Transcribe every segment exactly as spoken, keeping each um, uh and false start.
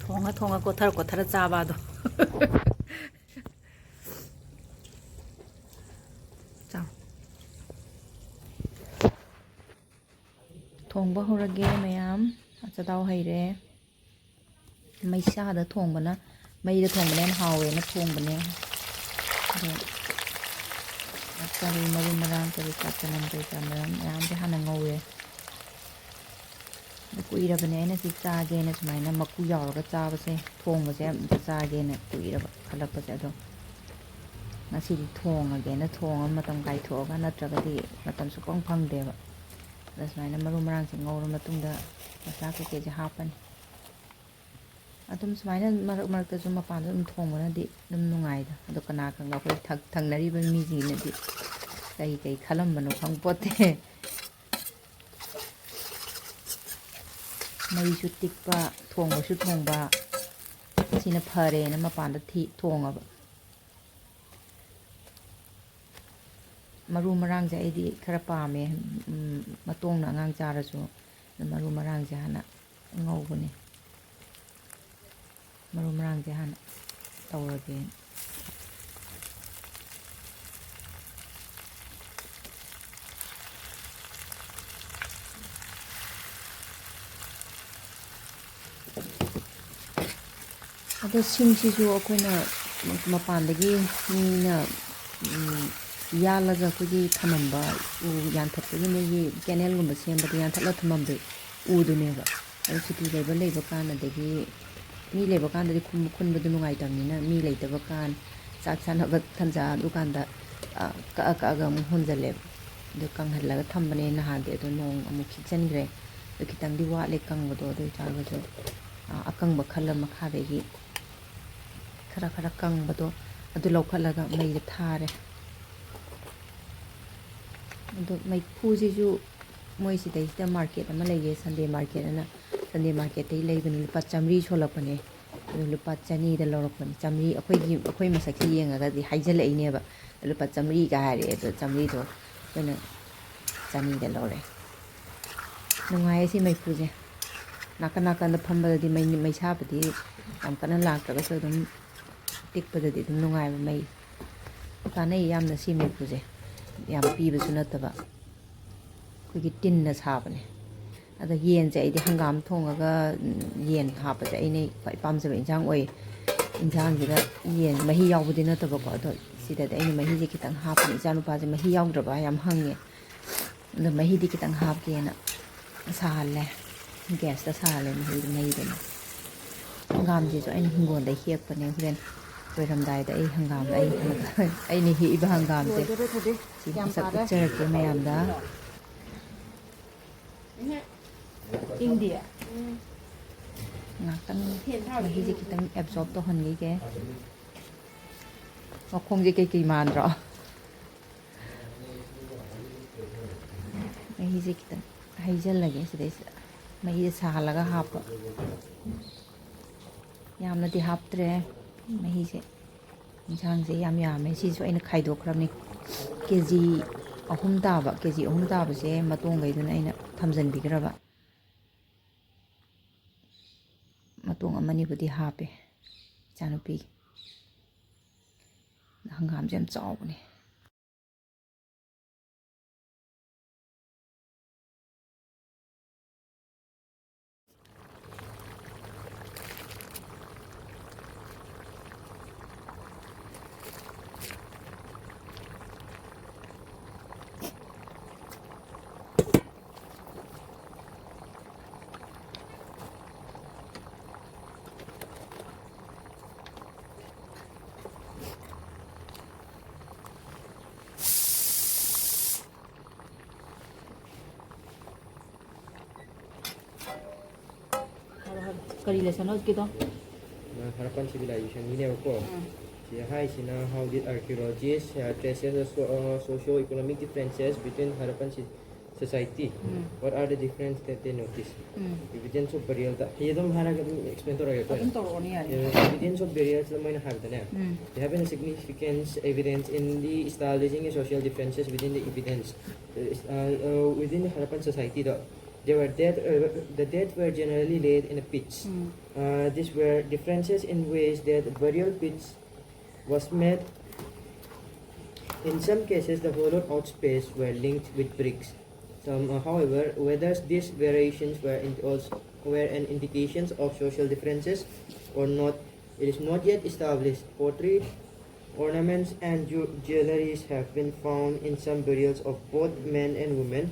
ꯊꯣꯡꯉ ꯊꯣꯡꯉ ꯀꯣꯠꯊꯔ ꯀꯣꯠꯊꯔ ꯆꯥꯕ ꯑꯗꯣ꯫ ꯆꯥꯎ꯫ ꯊꯣꯡꯕ ꯍꯧꯔꯒꯦ ꯃꯌꯥꯝ꯫ ꯑꯆꯥꯊꯥꯎ ꯍꯩꯔꯦ꯫ ꯃꯩꯁꯥꯗ ꯊꯣꯡꯕꯅ, ꯃꯩꯗ ꯊꯣꯡꯕꯅ ꯍꯦꯟꯅ ꯍꯥꯎꯋꯦꯅ ꯊꯣꯡꯕꯅꯦ꯫ ꯑꯗꯣ ꯀꯔꯤ ꯃꯔꯨ ꯃꯔꯥꯡ ꯀꯔꯤ ꯀꯥ ꯆꯅꯝ ꯀꯔꯤ ꯀꯥ ꯃꯌꯥꯝ, ꯃꯌꯥꯝꯁꯦ ꯍꯥꯟꯅ ꯉꯧꯔꯦ꯫ ꯑꯗꯨ ꯀꯨꯏꯔꯕꯅꯦ ꯑꯩꯅ ꯁꯤ ꯆꯥꯒꯦꯅ ꯁꯨꯃꯥꯏꯅ ꯃꯀꯨ ꯌꯥꯎꯔꯒ ꯆꯥꯕꯁꯦ, ꯊꯣꯡꯕꯁꯦ ꯑꯝꯇ ꯆꯥꯒꯦꯅ ꯀꯨꯏꯔꯕ ꯈꯜꯂꯛꯄꯁꯦ꯫ ꯑꯗꯣ ꯉꯁꯤꯗꯤ ꯊꯣꯡꯉꯒꯦꯅ ꯊꯣꯡꯉ ꯃꯇꯝ ꯀꯥꯏꯊꯣꯛꯑꯒ, ꯅꯠꯇ꯭ꯔꯒꯗꯤ ꯃꯇꯝ ꯁꯨꯛꯐꯪ ꯐꯪꯗꯦꯕ꯫ ꯑꯗ ꯁꯨꯃꯥꯏꯅ ꯃꯔꯨ ꯃꯔꯥꯡꯁꯦ ꯉꯧꯔ ꯃꯇꯨꯡꯗ ꯃꯁꯂꯥ ꯀꯩꯀꯩꯁꯦ ꯍꯥꯞꯄꯅꯤ꯫ ꯑꯗꯨꯝ ꯁꯨꯃꯥꯏꯅ ꯃꯔꯛ ꯃꯔꯛꯇꯁꯨ ꯃꯄꯥꯟꯗ ꯑꯗꯨꯝ ꯊꯣꯡꯕꯅꯗꯤ ꯑꯗꯨꯝ ꯅꯨꯡꯉꯥꯏꯗ꯫ ꯑꯗꯣ ꯀꯅꯥ ꯈꯪꯕ ꯑꯩꯈꯣꯏ ꯊꯪ-, ꯊꯪꯅꯔꯤꯕ ꯃꯤꯁꯤꯡꯅꯗꯤ ꯀꯩ ꯀꯩ ꯈꯜꯂꯝꯕꯅꯣ ꯈꯪꯄꯣꯠꯇꯦ꯫ ꯃꯩꯁꯨ ꯇꯤꯛꯄ, ꯊꯣꯡꯕꯁꯨ ꯊꯣꯡꯕ, ꯁꯤꯅ ꯐꯔꯦꯅ ꯃꯄꯥꯟꯗ ꯊꯤ-, ꯊꯣꯡꯉꯕ꯫ ꯃꯔꯨ ꯃꯔꯥꯡꯁꯦ ꯑꯩꯗꯤ ꯈꯔ ꯄꯥꯝꯃꯦ꯫ ꯎꯝ, ꯃꯇꯣꯡꯅ ꯑꯉꯥꯡ ꯆꯥꯔꯁꯨ ꯃꯔꯨ ꯃꯔꯥꯡꯁꯦ ꯍꯥꯟꯅ ꯉꯧꯕꯅꯦ꯫ ꯃꯔꯨ ꯃꯔꯥꯡꯁꯦ ꯍꯥꯟꯅ ꯇꯧꯔꯒꯦ꯫ ꯑꯗꯣ ꯁꯤꯡꯁꯤꯁꯨ ꯑꯩꯈꯣꯏꯅ ꯃꯄꯥꯟꯗꯒꯤ ꯃꯤꯅ, ꯎꯝ, ꯌꯥꯜꯂꯒ ꯑꯩꯈꯣꯏꯒꯤ ꯊꯝꯃꯝꯕ, ꯎ ꯌꯥꯟꯊꯠꯄꯒꯤ ꯃꯣꯏꯒꯤ ꯀꯦꯅꯦꯜꯒꯨꯝꯕ ꯁꯦꯝꯕꯗ ꯌꯥꯟꯊꯠꯂ ꯊꯝꯃꯝꯕ ꯎꯗꯨꯅꯦꯕ꯫ ꯑꯗꯨ ꯁꯨꯇꯤ ꯂꯩꯕ, ꯂꯩꯕ ꯀꯥꯟ, ꯑꯗꯒꯤ ꯃꯤ ꯂꯩꯕ ꯀꯥꯟꯗꯗꯤ ꯈꯨꯟ-, ꯈꯨꯟꯕꯗꯣ ꯅꯨꯡꯉꯥꯏꯇꯕꯅꯤꯅ, ꯃꯤ ꯂꯩꯇꯕ ꯀꯥꯟ, ꯆꯥꯛ ꯆꯥꯅꯕ ꯇꯟꯖꯥ ꯑꯗꯨꯀꯥꯟꯗ, ꯑ, ꯀꯛꯑ ꯀꯛꯑꯒ ꯑꯃꯨꯛ ꯍꯣꯟꯖꯜꯂꯦꯕ꯫ ꯑꯗꯨ ꯀꯪꯍꯜꯂꯒ ꯊꯝꯕꯅꯦ ꯅꯍꯥꯟꯗꯤ, ꯑꯗꯣ ꯅꯣꯡ ꯑꯃꯨꯛ ꯈꯤꯛꯆꯟꯈ꯭ꯔꯦ꯫ ꯑꯗꯨ ꯈꯤꯇꯪꯗꯤ ꯋꯥꯠꯂꯦ ꯀꯪꯕꯗꯣ, ꯑꯗꯨ ꯑꯣꯏꯇꯥꯔꯒꯁꯨ, ꯑ, ꯑꯀꯪꯕ ꯈꯜꯂ ꯃꯈꯥꯗꯒꯤ ꯈꯔ ꯈꯔ ꯀꯪꯕꯗꯣ ꯑꯗꯨ ꯂꯧꯈꯠꯂꯒ ꯃꯩꯗ ꯊꯥꯔꯦ꯫ ꯑꯗꯣ ꯃꯩꯐꯨꯁꯤꯁꯨ ꯃꯣꯏ ꯁꯤꯗꯩꯁꯤꯗ ꯃꯥꯔꯀꯦꯠ ꯑꯃ ꯂꯩꯌꯦ, ꯁꯟꯗꯦ ꯃꯥꯔꯀꯦꯠ ꯑꯅ, ꯁꯟꯗꯦ ꯃꯥꯔꯀꯦꯠꯇꯒꯤ ꯂꯩꯕꯅꯤ, ꯂꯨꯄꯥ ꯆꯥꯝꯃꯔꯤ ꯁꯣꯜꯂꯛꯄꯅꯦ꯫ ꯑꯗꯨ ꯂꯨꯄꯥ ꯆꯅꯤꯗ ꯂꯧꯔꯛꯄꯅꯤ꯫ ꯆꯥꯝꯃꯔꯤ, ꯑꯩꯈꯣꯏꯒꯤ, ꯑꯩꯈꯣꯏ ꯃꯁꯛꯁꯤ ꯌꯦꯡꯉꯒꯗꯤ ꯍꯥꯏꯖꯜꯂꯛꯏꯅꯦꯕ, "ꯂꯨꯄꯥ ꯆꯥꯝꯃꯔꯤꯒ" ꯍꯥꯏꯔꯛꯑꯦ꯫ ꯑꯗꯣ ꯆꯥꯝꯃꯔꯤꯗꯣ ꯑꯩꯈꯣꯏꯅ ꯆꯅꯤꯗ ꯂꯧꯔꯦ꯫ ꯅꯨꯡꯉꯥꯏꯌꯦ ꯁꯤ ꯃꯩꯐꯨꯁꯦ꯫ ꯅꯥꯀꯟ ꯅꯥꯀꯟꯗ ꯐꯝꯕꯗꯗꯤ ꯃꯩ, ꯃꯩꯁꯥꯕꯨꯗꯤ ꯌꯥꯝ ꯀꯟꯅ ꯂꯥꯛꯇ꯭ꯔꯒꯁꯨ ꯑꯗꯨꯝ ꯇꯤꯛꯄꯗꯗꯤ ꯑꯗꯨꯝ ꯅꯨꯡꯉꯥꯏꯕ ꯃꯩ꯫ ꯀꯥꯟꯅꯩ ꯌꯥꯝꯅ ꯁꯤ ꯃꯩꯐꯨꯁꯦ꯫ ꯌꯥꯝ ꯄꯤꯕꯁꯨ ꯅꯠꯇꯕ꯫ ꯑꯩꯈꯣꯏꯒꯤ ꯇꯤꯟꯅ ꯁꯥꯕꯅꯦ꯫ ꯑꯗ ꯌꯦꯟꯁꯦ ꯑꯩꯗꯤ ꯍꯪꯒꯥꯝ ꯊꯣꯡꯉꯒ, ꯎꯝ, ꯌꯦꯟ ꯍꯥꯞꯄꯁꯦ ꯑꯩꯅ ꯈ꯭ꯋꯥꯏ ꯄꯥꯝꯖꯕ ꯏꯟꯁꯥꯡ ꯑꯣꯏ꯫ ꯏꯟꯁꯥꯡꯁꯤꯗ ꯌꯦꯟ ꯃꯍꯤ ꯌꯥꯎꯕꯗꯤ ꯅꯠꯇꯕꯀꯣ, ꯑꯗꯣ ꯁꯤꯗꯗꯤ ꯑꯩꯅ ꯃꯍꯤꯁꯦ ꯈꯤꯇꯪ ꯍꯥꯞꯄꯅꯤ꯫ ꯏꯆꯥꯅꯨꯄꯥꯁꯦ ꯃꯍꯤ ꯌꯥꯎꯗ꯭ꯔꯕ ꯌꯥꯝ ꯍꯪꯉꯦ꯫ ꯑꯗꯣ ꯃꯍꯤꯗꯤ ꯈꯤꯇꯪ ꯍꯥꯞꯀꯦꯅ ꯁꯥꯍꯜꯂꯦ꯫ ꯒ꯭ꯌꯥꯁꯇ ꯁꯥꯍꯜꯂꯦ ꯃꯍꯤꯗꯤ, ꯃꯩꯗꯅ꯫ ꯍꯪꯒꯥꯝꯁꯤꯁꯨ ꯑꯩꯅ ꯍꯤꯡꯒꯣꯜꯗ ꯍꯦꯛꯄꯅꯦ꯫ ꯍꯣꯔꯦꯟ ꯂꯣꯏꯔꯝꯗꯥꯏꯗ ꯑꯩ ꯍꯪꯒꯥꯝꯗ ꯑꯩ, ꯑꯩꯅ ꯍꯦꯛꯏꯕ ꯍꯪꯒꯥꯝꯁꯦ ꯂꯣꯏꯗꯣꯔꯦ ꯊꯣꯏꯕꯤ꯫ ꯁꯤ ꯌꯥꯝ ꯃꯁꯛ ꯐꯔꯦ꯫ ꯎꯠꯆꯔꯛꯀꯦ ꯃꯌꯥꯝꯗ꯫ ꯏꯪꯗꯤꯌꯦ꯫ ꯉꯥꯛꯇꯪ ꯐꯦꯟ ꯊꯥꯕ ꯃꯍꯤꯁꯦ ꯏꯪ-, ꯈꯤꯇꯪ absorb ꯇꯧꯍꯟꯈꯤꯒꯦ꯫ ꯃꯈꯣꯡꯁꯦ ꯀꯩꯀꯩ ꯃꯥꯟꯗ꯭ꯔꯣ? ꯃꯍꯤꯁꯦ ꯈꯤꯇꯪ ꯍꯩꯖꯤꯜꯂꯒꯦ ꯁꯤꯗꯩꯁꯤꯗ꯫ ꯃꯍꯤꯁꯦ ꯁꯥꯍꯜꯂꯒ ꯍꯥꯞꯄ꯫ ꯌꯥꯝꯅꯗꯤ ꯍꯥꯞꯇ꯭ꯔꯦ ꯃꯍꯤꯁꯦ꯫ ꯌꯦꯟꯁꯥꯡꯁꯦ ꯌꯥꯝ ꯌꯥꯝꯃꯦ꯫ ꯁꯤꯁꯨ ꯑꯩꯅ ꯈꯥꯏꯗꯣꯛꯈ꯭ꯔꯕꯅꯤ꯫ ꯀꯦ ꯖꯤ ꯑꯍꯨꯝ ꯇꯥꯕ, ꯀꯦ ꯖꯤ ꯑꯍꯨꯝ ꯇꯥꯕꯁꯦ ꯃꯇꯣꯡꯈꯩꯗꯨꯅ ꯑꯩꯅ ꯊꯝꯖꯤꯟꯕꯤꯈ꯭ꯔꯕ꯫ ꯃꯇꯣꯡ ꯑꯃꯅꯤꯕꯨꯗꯤ ꯍꯥꯞꯄꯦ ꯏꯆꯥꯅꯨꯄꯤꯒꯤ꯫ ꯍꯪꯒꯥꯝꯁꯦ ꯌꯥꯝ ꯆꯥꯎꯕꯅꯦ꯫ ꯀꯔꯤ ꯂꯦꯁꯟꯅꯣ ꯍꯧꯖꯤꯛꯀꯤꯗꯣ? ꯍꯔꯄꯟ ꯁꯤꯚꯤꯂꯥꯏꯖꯦꯁꯟꯒꯤꯅꯦꯕꯀꯣ꯫ ꯎꯝ꯫ ꯁꯤꯗ ꯍꯥꯏꯔꯤꯁꯤꯅ, how did archaeologists, uh, traces the so-, uh, socio-economic differences between Harappan ci-, society. Um. What are the difference that they notice? Um. Evidence of burial ꯗ ꯑꯩ ꯑꯗꯨꯝ ꯍꯥꯏꯔꯒ ꯑꯗꯨꯝ explain ꯇꯧꯔꯒꯦꯀꯣ. ꯑꯗꯨꯝ ꯇꯧꯔꯛꯑꯣꯅꯦ, ꯌꯥꯔꯦ. Evidence of burial ꯁꯤꯗ ꯃꯣꯏꯅ ꯍꯥꯏꯕꯗꯅꯦ, ꯎꯝ. they have a significant evidence in the establishing a social differences within the evidence. Uh, uh, within the Harappan society, the, they were dead, uh, the dead were generally laid in a pits. Um. Uh, these were differences in ways that burial pits was made. In some cases, the hollowed out space were linked with bricks. Some, uh, however, whether these variations were in also were an indications of social differences or not, it is not yet established. Pottery, ornaments, and ju- jewelries have been found in some burials of both men and women,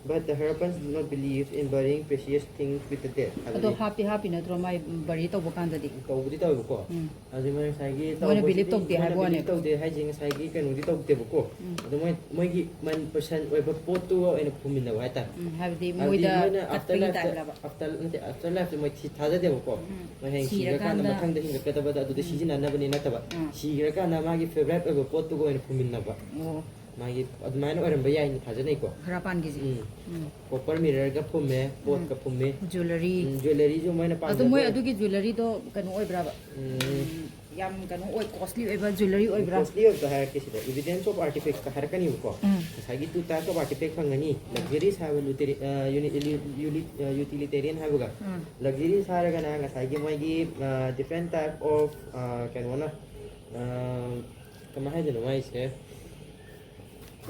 but the Harappans do not believe in burying precious things with the dead. ꯑꯗꯣ ꯍꯥꯞꯇꯤ ꯍꯥꯞꯄꯤ ꯅꯠꯇ꯭ꯔꯣ, ꯃꯥꯏ ꯕꯔꯤ ꯇꯧꯕ ꯀꯥꯟꯗꯗꯤ? ꯇꯧꯕꯗꯤ ꯇꯧꯋꯦꯕꯀꯣ. ꯎꯝ. ꯑꯗꯨ ꯃꯣꯏ ꯉꯁꯥꯏꯒꯤ ꯃꯣꯏꯅ ꯇꯧꯕꯁꯤꯗꯤ- believe ꯇꯧꯗꯦ ꯃꯣꯏꯅ ꯍꯥꯏꯕ ꯋꯥꯅꯦ꯫ Believe ꯇꯧꯗꯦ ꯍꯥꯏꯁꯦ ꯉꯁꯥꯏꯒꯤ ꯀꯩꯅꯣꯗꯤ ꯇꯧꯗꯦꯕꯀꯣ. ꯎꯝ. ꯑꯗꯣ ꯃꯣꯏ ꯃꯣꯏꯒꯤ ꯃꯟ ꯄꯔꯁꯟ ꯑꯣꯏꯕ ꯄꯣꯠꯇꯨꯒ ꯑꯣꯏꯅ ꯐꯨꯝꯃꯤꯟꯅꯕ ꯍꯥꯏꯇꯥꯔꯦ. ꯎꯝ, ꯍꯥꯏꯕꯗꯤ ꯍꯥꯏꯕꯗꯤ ꯃꯣꯏꯗ ꯃꯣꯏꯅ ꯀꯠꯄꯒꯤ afterlife ꯇꯥꯏꯞꯂꯕ? After ꯅꯠꯇꯦ, afterlife ꯁꯦ ꯃꯣꯏ ꯊꯤ- ꯊꯥꯖꯗꯦꯕꯀꯣ. ꯎꯝ. ꯃꯣꯏ ꯍꯌꯦꯡ ꯁꯤꯔꯀꯥꯟꯗ ꯃꯊꯪꯗ ꯍꯤꯡꯒꯠꯀꯗꯕꯗ ꯑꯗꯨꯗ ꯎꯝ. ꯁꯤꯖꯤꯟꯅꯅꯕꯅꯤ ꯅꯠꯇꯕ. ꯎꯝ. ꯁꯤꯈ꯭ꯔꯀꯥꯟꯗ ꯃꯥꯒꯤ favourite ꯑꯣꯏꯕ ꯄꯣꯠꯇꯨꯒ ꯑꯣꯏꯅ ꯐꯨꯝꯃꯤꯟꯅꯕ. ꯑꯣ. ꯃꯥꯒꯤ ꯑꯗꯨꯃꯥꯏꯅ ꯑꯣꯏꯔꯝꯕ ꯌꯥꯏꯅ ꯊꯥꯖꯅꯩꯀꯣ. ꯍꯔꯥꯄꯥꯟꯒꯤꯁꯦ. ꯎꯝ. ꯎꯝ. Copper mirror ꯒ ꯐꯨꯝꯃꯦ, ꯄꯣꯠꯀ ꯐꯨꯝꯃꯤ. Jewellery. ꯎꯝ, jewellery ꯁꯨ ꯃꯣꯏꯅ ꯑꯗꯨ ꯃꯣꯏ ꯄꯥꯝꯖꯕ ꯑꯗꯨꯒꯤ jewellery ꯗꯣ ꯀꯩꯅꯣ ꯑꯣꯏꯕ꯭ꯔꯕ? ꯎꯝ. ꯎꯝ, ꯌꯥꯝ ꯀꯩꯅꯣ ꯑꯣꯏ, costly ꯑꯣꯏꯕ jewellery ꯑꯣꯏꯕ꯭ꯔꯥ? Costly ꯑꯣꯏꯕꯗꯣ ꯍꯥꯏꯔꯛꯀꯦ ꯁꯤꯗ. Evidence of artifacts ꯀ ꯍꯥꯏꯔꯛꯀꯅꯤꯕꯀꯣ. ꯎꯝ. ꯉꯁꯥꯏꯒꯤ two types of artifact ꯐꯪꯒꯅꯤ. Luxuries ꯍꯥꯏꯕ ꯂꯨꯇꯦꯔꯤ- ꯑ, uni- uni- uni- ꯑ, utilitarian ꯍꯥꯏꯕꯒ. ꯎꯝ. Luxuries ꯍꯥꯏꯔꯒꯅ ꯉꯁꯥꯏꯒꯤ ꯃꯣꯏꯒꯤ ꯑ, different type of ꯑ, ꯀꯩꯅꯣꯅ ꯑ, ꯀꯃꯥꯏ ꯍꯥꯏꯗꯣꯏꯅꯣ ꯃꯥꯏꯁꯦ?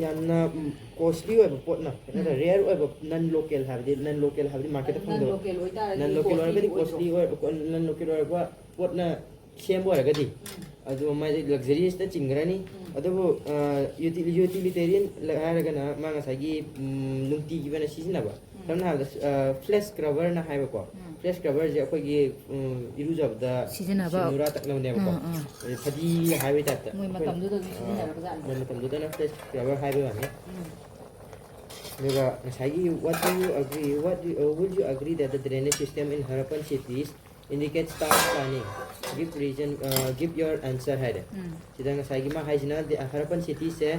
ꯌꯥꯝꯅ ꯎꯝ, costly ꯑꯣꯏꯕ ꯄꯣꯠꯅ ꯅꯠꯇ꯭ꯔꯒ ꯎꯝ. Rare ꯑꯣꯏꯕ, non local ꯍꯥꯏꯕꯗꯤ non local ꯍꯥꯏꯕꯗꯤ market ꯇ Non ꯐꯪꯗꯕ. local ꯑꯣꯏꯇꯥꯔꯒꯗꯤ Non local ꯑꯣꯏꯔꯒꯗꯤ costly ꯑꯣꯏꯗ꯭ꯔꯣ? Costly ꯑꯣꯏ- non local ꯑꯣꯏꯔꯛꯄ ꯄꯣꯠꯅ ꯁꯦꯝꯕ ꯑꯣꯏꯔꯒꯗꯤ ꯑꯗꯨ ꯃꯥꯏꯗꯤ luxuries ꯇ ꯆꯤꯡꯈ꯭ꯔꯅꯤ. ꯎꯝ. ꯑꯗꯨꯕꯨ ꯑ, util- utilitarian ꯍꯥꯏꯔꯒꯅ ꯃꯥ ꯉꯁꯥꯏꯒꯤ ꯎꯝ, ꯅꯨꯡꯇꯤꯒꯤ ꯑꯣꯏꯅ ꯁꯤꯖꯤꯟꯅꯕ. ꯎꯝ. ꯁꯝꯅ ꯍꯥꯏꯔꯕꯗ ꯑ, flesh scrubber ꯅ ꯍꯥꯏꯕꯀꯣ. ꯎꯝ. Flesh scrubber ꯁꯦ ꯑꯩꯈꯣꯏꯒꯤ ꯎꯝ, ꯏꯔꯨꯖꯕꯗ ꯁꯤꯖꯤꯟꯅꯕ. ꯁꯤꯡ ꯅꯨꯔꯥ ꯇꯛꯅꯕꯅꯦꯕꯀꯣ. ꯎꯝ, ꯎꯝ. ꯑꯗꯩ ꯐꯗꯤ ꯍꯥꯏꯕꯒꯤ type ꯇ ꯃꯣꯏ ꯑꯩꯈꯣꯏꯅ ꯃꯇꯝꯗꯨꯗ ꯑꯗꯨꯝ ꯑ, ꯁꯤꯖꯤꯟꯅꯔꯕꯖꯥꯠꯅꯤ꯫ ꯃꯣꯏ ꯃꯇꯝꯗꯨꯗꯅ flesh scrubber ꯍꯥꯏꯕꯒꯤ ꯋꯥꯅꯤ. ꯎꯝ. ꯑꯗꯨꯒ ꯉꯁꯥꯏꯒꯤ what do you agree, what do, uh, would you agree that the drainage system in Harappan cities indicates town planning? Give reason, uh, give your answer ꯍꯥꯏꯔꯦ. ꯎꯝ. ꯁꯤꯗ ꯉꯁꯥꯏꯒꯤ ꯃꯥ ꯍꯥꯏꯁꯤꯅ ꯗꯤ- Harappan city ꯁꯦ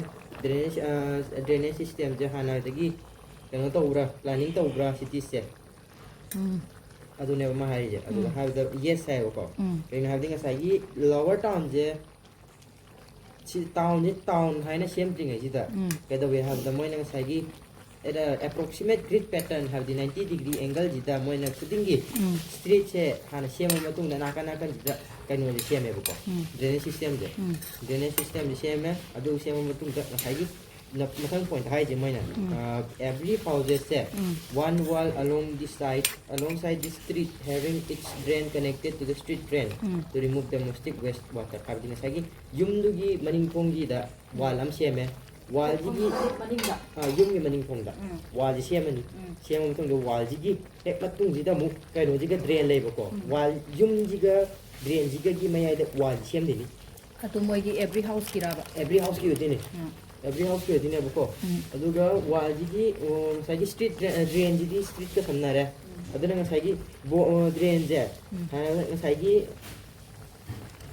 drainage ꯑ, drainage system ꯁꯦ ꯍꯥꯟꯅꯗꯒꯤ ꯀꯩꯅꯣ ꯇꯧꯕ꯭ꯔꯥ, planning ꯇꯧꯕ꯭ꯔꯥ ꯁꯤꯇꯤꯁꯦ? ꯎꯝ ꯑꯗꯨꯅꯦꯕ ꯃꯥ ꯍꯥꯏꯔꯤꯁꯦ꯫ ꯑꯗꯨꯒ ꯎꯝ꯫ ꯍꯥꯏꯕꯗ ꯌꯦꯁ ꯍꯥꯏꯌꯦꯕꯀꯣ꯫ ꯎꯝ꯫ ꯀꯩꯒꯤꯅꯣ ꯍꯥꯏꯕꯗꯤ ꯉꯁꯥꯏꯒꯤ ꯂꯣꯋꯔ ꯇꯥꯎꯟꯁꯦ ꯁꯤ ꯇꯥꯎꯟꯁꯦ ꯇꯥꯎꯟ ꯍꯥꯏꯅ ꯁꯦꯝꯗ꯭ꯔꯤꯉꯩꯁꯤꯗ ꯎꯝ꯫ ꯀꯩꯗꯧꯋꯦ ꯍꯥꯏꯕꯗ ꯃꯣꯏꯅ ꯉꯁꯥꯏꯒꯤ ꯑꯦꯞꯄ꯭ꯔꯣꯛꯁꯤꯃꯦꯠ ꯒ꯭ꯔꯤꯠ ꯄꯦꯇꯔꯟ ꯍꯥꯏꯕꯗꯤ ꯅꯥꯏꯟꯇꯤ ꯗꯤꯒ꯭ꯔꯤ ꯑꯦꯡꯒꯜꯁꯤꯗ ꯃꯣꯏꯅ ꯈꯨꯗꯤꯡꯒꯤ ꯎꯝ꯫ ꯁ꯭ꯇ꯭ꯔꯤꯠꯁꯦ ꯍꯥꯟꯅ ꯁꯦꯝꯃ ꯃꯇꯨꯡꯗ ꯅꯥꯀꯟ ꯅꯥꯀꯟꯁꯤꯗ ꯀꯩꯅꯣꯁꯦ ꯁꯦꯝꯃꯦꯕꯀꯣ꯫ ꯎꯝ꯫ ꯗ꯭ꯔꯦꯅꯦꯖ ꯁꯤꯁꯇꯦꯝꯁꯦ꯫ ꯎꯝ꯫ ꯗ꯭ꯔꯦꯅꯦꯖ ꯁꯤꯁꯇꯦꯝꯁꯦ ꯁꯦꯝꯃꯦ꯫ ꯑꯗꯨ ꯁꯦꯝꯃ ꯃꯇꯨꯡꯗ ꯉꯁꯥꯏꯒꯤ ꯅ- ꯃꯊꯪ ꯄꯣꯏꯟꯠ ꯍꯥꯏꯁꯦ ꯃꯣꯏꯅ ꯎꯝ꯫ Every ꯍꯥꯎꯁꯦꯁꯁꯦ um. One wall along the side, alongside the street having its drain connected to the street drain um. to remove domestic waste water ꯍꯥꯏꯕꯗꯤ ꯉꯁꯥꯏꯒꯤ ꯌꯨꯝꯗꯨꯒꯤ ꯃꯅꯤꯡ ꯊꯣꯡꯒꯤꯗ ꯋꯥꯜ ꯑꯃ ꯁꯦꯝꯃꯦ꯫ ꯋꯥꯜꯁꯤꯒꯤ ꯃꯅꯤꯡꯗ꯫ ꯑ, ꯌꯨꯝꯒꯤ ꯃꯅꯤꯡ ꯊꯣꯡꯗ ꯎꯝ꯫ ꯋꯥꯜꯁꯤ ꯁꯦꯝꯃꯅꯤ꯫ ꯎꯝ꯫ ꯁꯦꯝꯃ ꯃꯇꯨꯡꯗ ꯋꯥꯜꯁꯤꯒꯤ ꯍꯦꯛ ꯃꯇꯨꯡꯁꯤꯗ ꯑꯃꯨꯛ ꯀꯩꯅꯣꯁꯤꯒ ꯗ꯭ꯔꯦꯟ ꯂꯩꯕꯀꯣ꯫ ꯎꯝ꯫ ꯋꯥꯜ ꯌꯨꯝꯁꯤꯒ ꯗ꯭ꯔꯦꯟꯁꯤꯒꯒꯤ ꯃꯌꯥꯏꯗ ꯋꯥꯜꯁꯤ ꯁꯦꯝꯗꯣꯏꯅꯤ꯫ ꯑꯗꯨ ꯃꯣꯏꯒꯤ ꯑꯦꯕ꯭ꯔꯤ ꯍꯥꯎꯁꯀꯤꯔꯕ? ꯑꯦꯕ꯭ꯔꯤ ꯍꯥꯎꯁꯀꯤ ꯑꯣꯏꯗꯣꯏꯅꯦ꯫ ꯎꯝ꯫ ꯑꯦꯕ꯭ꯔꯤ ꯍꯥꯎꯁꯀꯤ ꯑꯣꯏꯗꯣꯏꯅꯦꯕꯀꯣ꯫ ꯎꯝ꯫ ꯑꯗꯨꯒ ꯋꯥꯜꯁꯤꯒꯤ, ꯑꯣ, ꯉꯁꯥꯏꯒꯤ ꯁ꯭ꯇ꯭ꯔꯤꯠ ꯗ꯭ꯔꯦ-, ꯗ꯭ꯔꯦꯟꯁꯤꯗꯤ ꯁ꯭ꯇ꯭ꯔꯤꯠꯀ ꯁꯝꯅꯔꯦ꯫ ꯑꯗꯨꯅ ꯉꯁꯥꯏꯒꯤ ꯕꯣ-, ꯑꯣ, ꯗ꯭ꯔꯦꯟꯁꯦ ꯎꯝ꯫ ꯍꯥꯟꯅ ꯉꯁꯥꯏꯒꯤ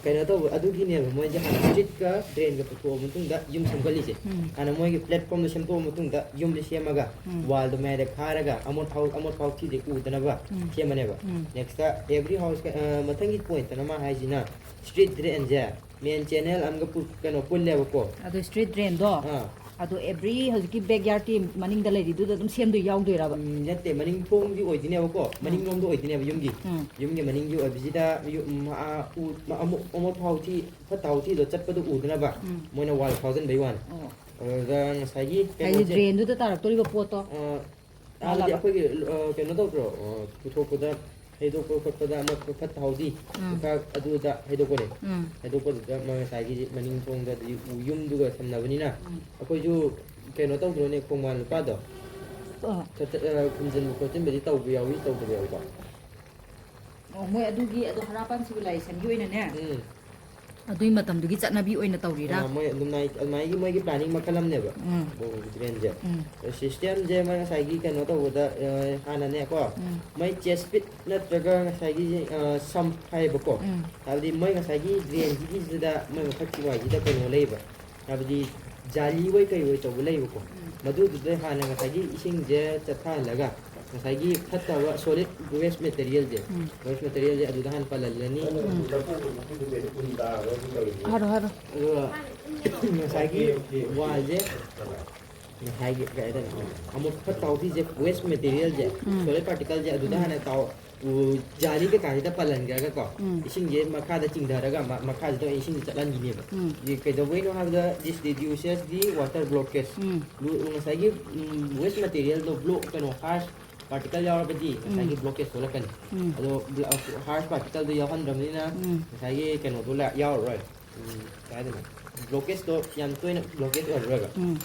ꯀꯩꯅꯣ ꯇꯧꯕ ꯑꯗꯨꯒꯤꯅꯦꯕ ꯃꯣꯏꯁꯦ ꯍꯥꯟꯅ ꯁ꯭ꯇ꯭ꯔꯤꯠꯀ ꯗ꯭ꯔꯦꯟꯒ ꯄꯨꯊꯣꯛꯑ ꯃꯇꯨꯡꯗ ꯌꯨꯝ ꯁꯦꯝꯒꯠꯂꯤꯁꯦ꯫ ꯎꯝ꯫ ꯍꯥꯟꯅ ꯃꯣꯏꯒꯤ ꯄ꯭ꯂꯦꯠꯐꯣꯔꯝꯗꯣ ꯁꯦꯝꯗꯣꯛꯑ ꯃꯇꯨꯡꯗ ꯌꯨꯝꯁꯦ ꯁꯦꯝꯃꯒ ꯎꯝ꯫ ꯋꯥꯜꯗꯣ ꯃꯌꯥꯏꯗ ꯈꯥꯔꯒ ꯑꯃꯣꯠ ꯍꯥꯎ-, ꯑꯃꯣꯠ ꯍꯥꯎꯊꯤꯁꯦ ꯎꯗꯅꯕ ꯎꯝ꯫ ꯁꯦꯝꯃꯅꯦꯕ꯫ ꯎꯝ꯫ ꯅꯦꯛꯁꯇ ꯑꯦꯕ꯭ꯔꯤ ꯍꯥꯎꯁ, ꯑ, ꯃꯊꯪꯒꯤ ꯄꯣꯏꯟꯠꯇꯅ ꯃꯥ ꯍꯥꯏꯁꯤꯅ ꯁ꯭ꯇ꯭ꯔꯤꯠ ꯗ꯭ꯔꯦꯟꯁꯦ ꯃꯦꯟ ꯆꯦꯅꯦꯜ ꯑꯃꯒ ꯄꯨ-, ꯀꯩꯅꯣ ꯄꯨꯜꯂꯦꯕꯀꯣ꯫ ꯑꯗꯣ ꯁ꯭ꯇ꯭ꯔꯤꯠ ꯗ꯭ꯔꯦꯟꯗꯣ ꯑꯥ꯫ ꯑꯗꯣ ꯑꯦꯕ꯭ꯔꯤ ꯍꯧꯖꯤꯛꯀꯤ ꯕꯦꯛꯌꯥꯔꯗꯀꯤ ꯃꯅꯤꯡꯗ ꯂꯩꯔꯤꯗꯨꯗ ꯑꯗꯨꯝ ꯁꯦꯝꯗꯣꯏ ꯌꯥꯎꯗꯣꯏꯔꯕ? ꯎꯝ, ꯅꯠꯇꯦ, ꯃꯅꯤꯡ ꯊꯣꯡꯒꯤ ꯑꯣꯏꯗꯣꯏꯅꯦꯕꯀꯣ꯫ ꯎꯝ꯫ ꯃꯅꯤꯡꯂꯣꯝꯗ ꯑꯣꯏꯗꯣꯏꯅꯦꯕ ꯌꯨꯝꯒꯤ꯫ ꯎꯝ꯫ ꯌꯨꯝꯒꯤ ꯃꯅꯤꯡꯒꯤ ꯑꯣꯏꯕꯁꯤꯗ ꯌꯨꯝ, ꯎꯝ, ꯑꯥ, ꯎ-, ꯑꯃꯣꯠ-, ꯑꯃꯣꯠ ꯍꯥꯎꯊꯤ, ꯐꯠꯇ ꯍꯥꯎꯊꯤꯗꯣ ꯆꯠꯄꯗꯣ ꯎꯗꯅꯕ ꯎꯝ꯫ ꯃꯣꯏꯅ ꯋꯥꯜ ꯈꯥꯎꯖꯟꯕꯩ ꯋꯥꯅꯤ꯫ ꯑꯣ꯫ ꯑꯗꯨꯗ ꯉꯁꯥꯏꯒꯤ ꯍꯥꯏꯗꯤ ꯀꯩꯅꯣꯁꯦ, ꯗ꯭ꯔꯦꯟꯗꯨꯗ ꯇꯥꯔꯛꯇꯣꯔꯤꯕ ꯄꯣꯠꯇꯣ? ꯑ, ꯃꯥꯜꯂꯕ? ꯑꯗꯨꯗꯤ ꯑꯩꯈꯣꯏꯒꯤ, ꯑ, ꯀꯩꯅꯣ ꯇꯧꯗ꯭ꯔꯣ? ꯑ, ꯄꯨꯊꯣꯛꯄꯗ, ꯍꯩꯗꯣꯛꯄ ꯈꯣꯠꯄꯗ ꯑꯃꯣꯠꯄ ꯐꯠꯇ ꯍꯥꯎꯊꯤ, ꯎꯝ꯫ ꯄꯨꯈꯥ ꯑꯗꯨꯗ ꯍꯩꯗꯣꯛꯄꯅꯦ꯫ ꯎꯝ꯫ ꯍꯩꯗꯣꯛꯄꯗꯨꯗ ꯃꯣꯏ ꯉꯁꯥꯏꯒꯤ ꯃꯅꯤꯡ ꯊꯣꯡꯗ ꯑꯗꯨꯗꯤ ꯎ ꯌꯨꯝꯗꯨꯒ ꯁꯝꯅꯕꯅꯤꯅ ꯎꯝ꯫ ꯑꯩꯈꯣꯏꯁꯨ ꯀꯩꯅꯣ ꯇꯧꯗ꯭ꯔꯣꯅꯦ, ꯈꯣꯡꯕꯥꯟ ꯂꯨꯄꯥꯗꯣ? ꯑ꯫ ꯆꯠ-, ꯆꯠ-, ꯑ, ꯈꯨꯝꯖꯤꯟꯕ ꯈꯣꯠꯆꯤꯟꯕꯗꯤ ꯇꯧꯕ ꯌꯥꯎꯏ, ꯇꯧꯗꯕ ꯌꯥꯎꯏꯀꯣ? ꯑꯣ, ꯃꯣꯏ ꯑꯗꯨꯒꯤ ꯑꯗꯣ ꯍꯔꯥꯄꯥꯟ ꯁꯤꯚꯤꯂꯥꯏꯖꯦꯁꯟꯒꯤ ꯑꯣꯏꯅꯅꯦ, ꯎꯝ꯫ ꯑꯗꯨꯒꯤ ꯃꯇꯝꯗꯨꯒꯤ ꯆꯠꯅꯕꯤ ꯑꯣꯏꯅ ꯇꯧꯔꯤꯔꯥ? ꯑ, ꯃꯣꯏ ꯑꯗꯨꯃꯥꯏ-, ꯑꯗꯨꯃꯥꯏꯒꯤ ꯃꯣꯏꯒꯤ ꯄ꯭ꯂꯥꯅꯤꯡ ꯃꯈꯜ ꯑꯃꯅꯦꯕ꯫ ꯎꯝ꯫ ꯑꯣ, ꯗ꯭ꯔꯦꯟꯁꯦ꯫ ꯎꯝ꯫ ꯁꯤꯁꯇꯦꯝꯁꯦ ꯃꯣꯏ ꯉꯁꯥꯏꯒꯤ ꯀꯩꯅꯣ ꯇꯧꯕꯗ, ꯑ, ꯍꯥꯟꯅꯅꯦꯀꯣ, ꯎꯝ꯫ ꯃꯣꯏ ꯆꯦꯁ ꯄꯤꯠ ꯅꯠꯇ꯭ꯔꯒ ꯉꯁꯥꯏꯒꯤ, ꯑ, ꯁꯝ ꯍꯥꯏꯌꯦꯕꯀꯣ꯫ ꯎꯝ꯫ ꯍꯥꯏꯕꯗꯤ ꯃꯣꯏ ꯉꯁꯥꯏꯒꯤ ꯗ꯭ꯔꯦꯟꯁꯤꯒꯤꯁꯤꯗ ꯃꯣꯏ ꯃꯊꯛꯀꯤ ꯋꯥꯏꯁꯤꯗ ꯀꯩꯅꯣ ꯂꯩꯌꯦꯕ꯫ ꯍꯥꯏꯕꯗꯤ ꯖꯥꯂꯤ ꯑꯣꯏ ꯀꯩ ꯑꯣꯏ ꯇꯧꯕ ꯂꯩꯕꯀꯣ꯫ ꯎꯝ꯫ ꯃꯗꯨꯗꯨꯗ ꯍꯥꯟꯅ ꯉꯁꯥꯏꯒꯤ ꯏꯁꯤꯡꯁꯦ ꯆꯠꯊꯍꯜꯂꯒ ꯉꯁꯥꯏꯒꯤ ꯐꯠꯇꯕ solid waste materialꯁꯦ, ꯎꯝ꯫ Waste materialꯁꯦ ꯑꯗꯨꯗ ꯍꯥꯟꯅ ꯄꯜꯍꯜꯂꯅꯤ꯫ ꯎꯝ꯫ ꯍꯥꯏꯔꯣ, ꯍꯥꯏꯔꯣ꯫ ꯑꯗꯨꯒ ꯉꯁꯥꯏꯒꯤ wallꯁꯦ, ꯉꯁꯥꯏꯒꯤ ꯀꯩ ꯍꯥꯏꯇꯥꯔꯦ, ꯑꯃꯣꯠ ꯐꯠꯇ ꯍꯥꯎꯊꯤꯁꯦ, waste materialꯁꯦ, ꯎꯝ꯫ Solid particleꯁꯦ ꯑꯗꯨꯗ ꯎꯝ꯫ ꯍꯥꯟꯅ ꯇꯥꯎ-, ꯎ, ꯖꯥꯂꯤ ꯀꯩꯀꯥꯁꯤꯗ ꯄꯜꯍꯟꯈ꯭ꯔꯒꯀꯣ, ꯎꯝ꯫ ꯏꯁꯤꯡꯁꯦ ꯃꯈꯥꯗ ꯆꯤꯡꯊꯔꯒ ꯃ-, ꯃꯈꯥꯗ ꯏꯁꯤꯡꯁꯦ ꯆꯠꯍꯟꯈꯤꯅꯦꯕ꯫ ꯎꯝ꯫ ꯀꯩꯗꯧꯕꯩꯅꯣ ꯍꯥꯏꯕꯗ, this reduces the water blockage꯫ ꯎꯝ꯫ ꯉꯁꯥꯏꯒꯤ, ꯎꯝ, waste materialꯗꯣ block, ꯀꯩꯅꯣ, harsh particle ꯌꯥꯎꯔꯕꯗꯤ ꯉꯁꯥꯏꯒꯤ ꯎꯝ꯫ Blockage ꯊꯣꯛꯂꯛꯀꯅꯤ꯫ ꯎꯝ꯫ ꯑꯗꯣ blo-, harsh particleꯗꯣ ꯌꯥꯎꯍꯟꯗ꯭ꯔꯕꯅꯤꯅ ꯎꯝ꯫ ꯉꯁꯥꯏꯒꯤ ꯀꯩꯅꯣꯗꯣ ꯂꯥ-, ꯌꯥꯎꯔꯔꯣꯏ꯫ ꯎꯝ, ꯀꯩ ꯍꯥꯏꯗꯣꯏꯅꯣ? Blockageꯇꯣ ꯌꯥꯝ ꯇꯣꯏꯅ blockage ꯑꯣꯏꯔꯔꯣꯏꯕ꯫ ꯎꯝ꯫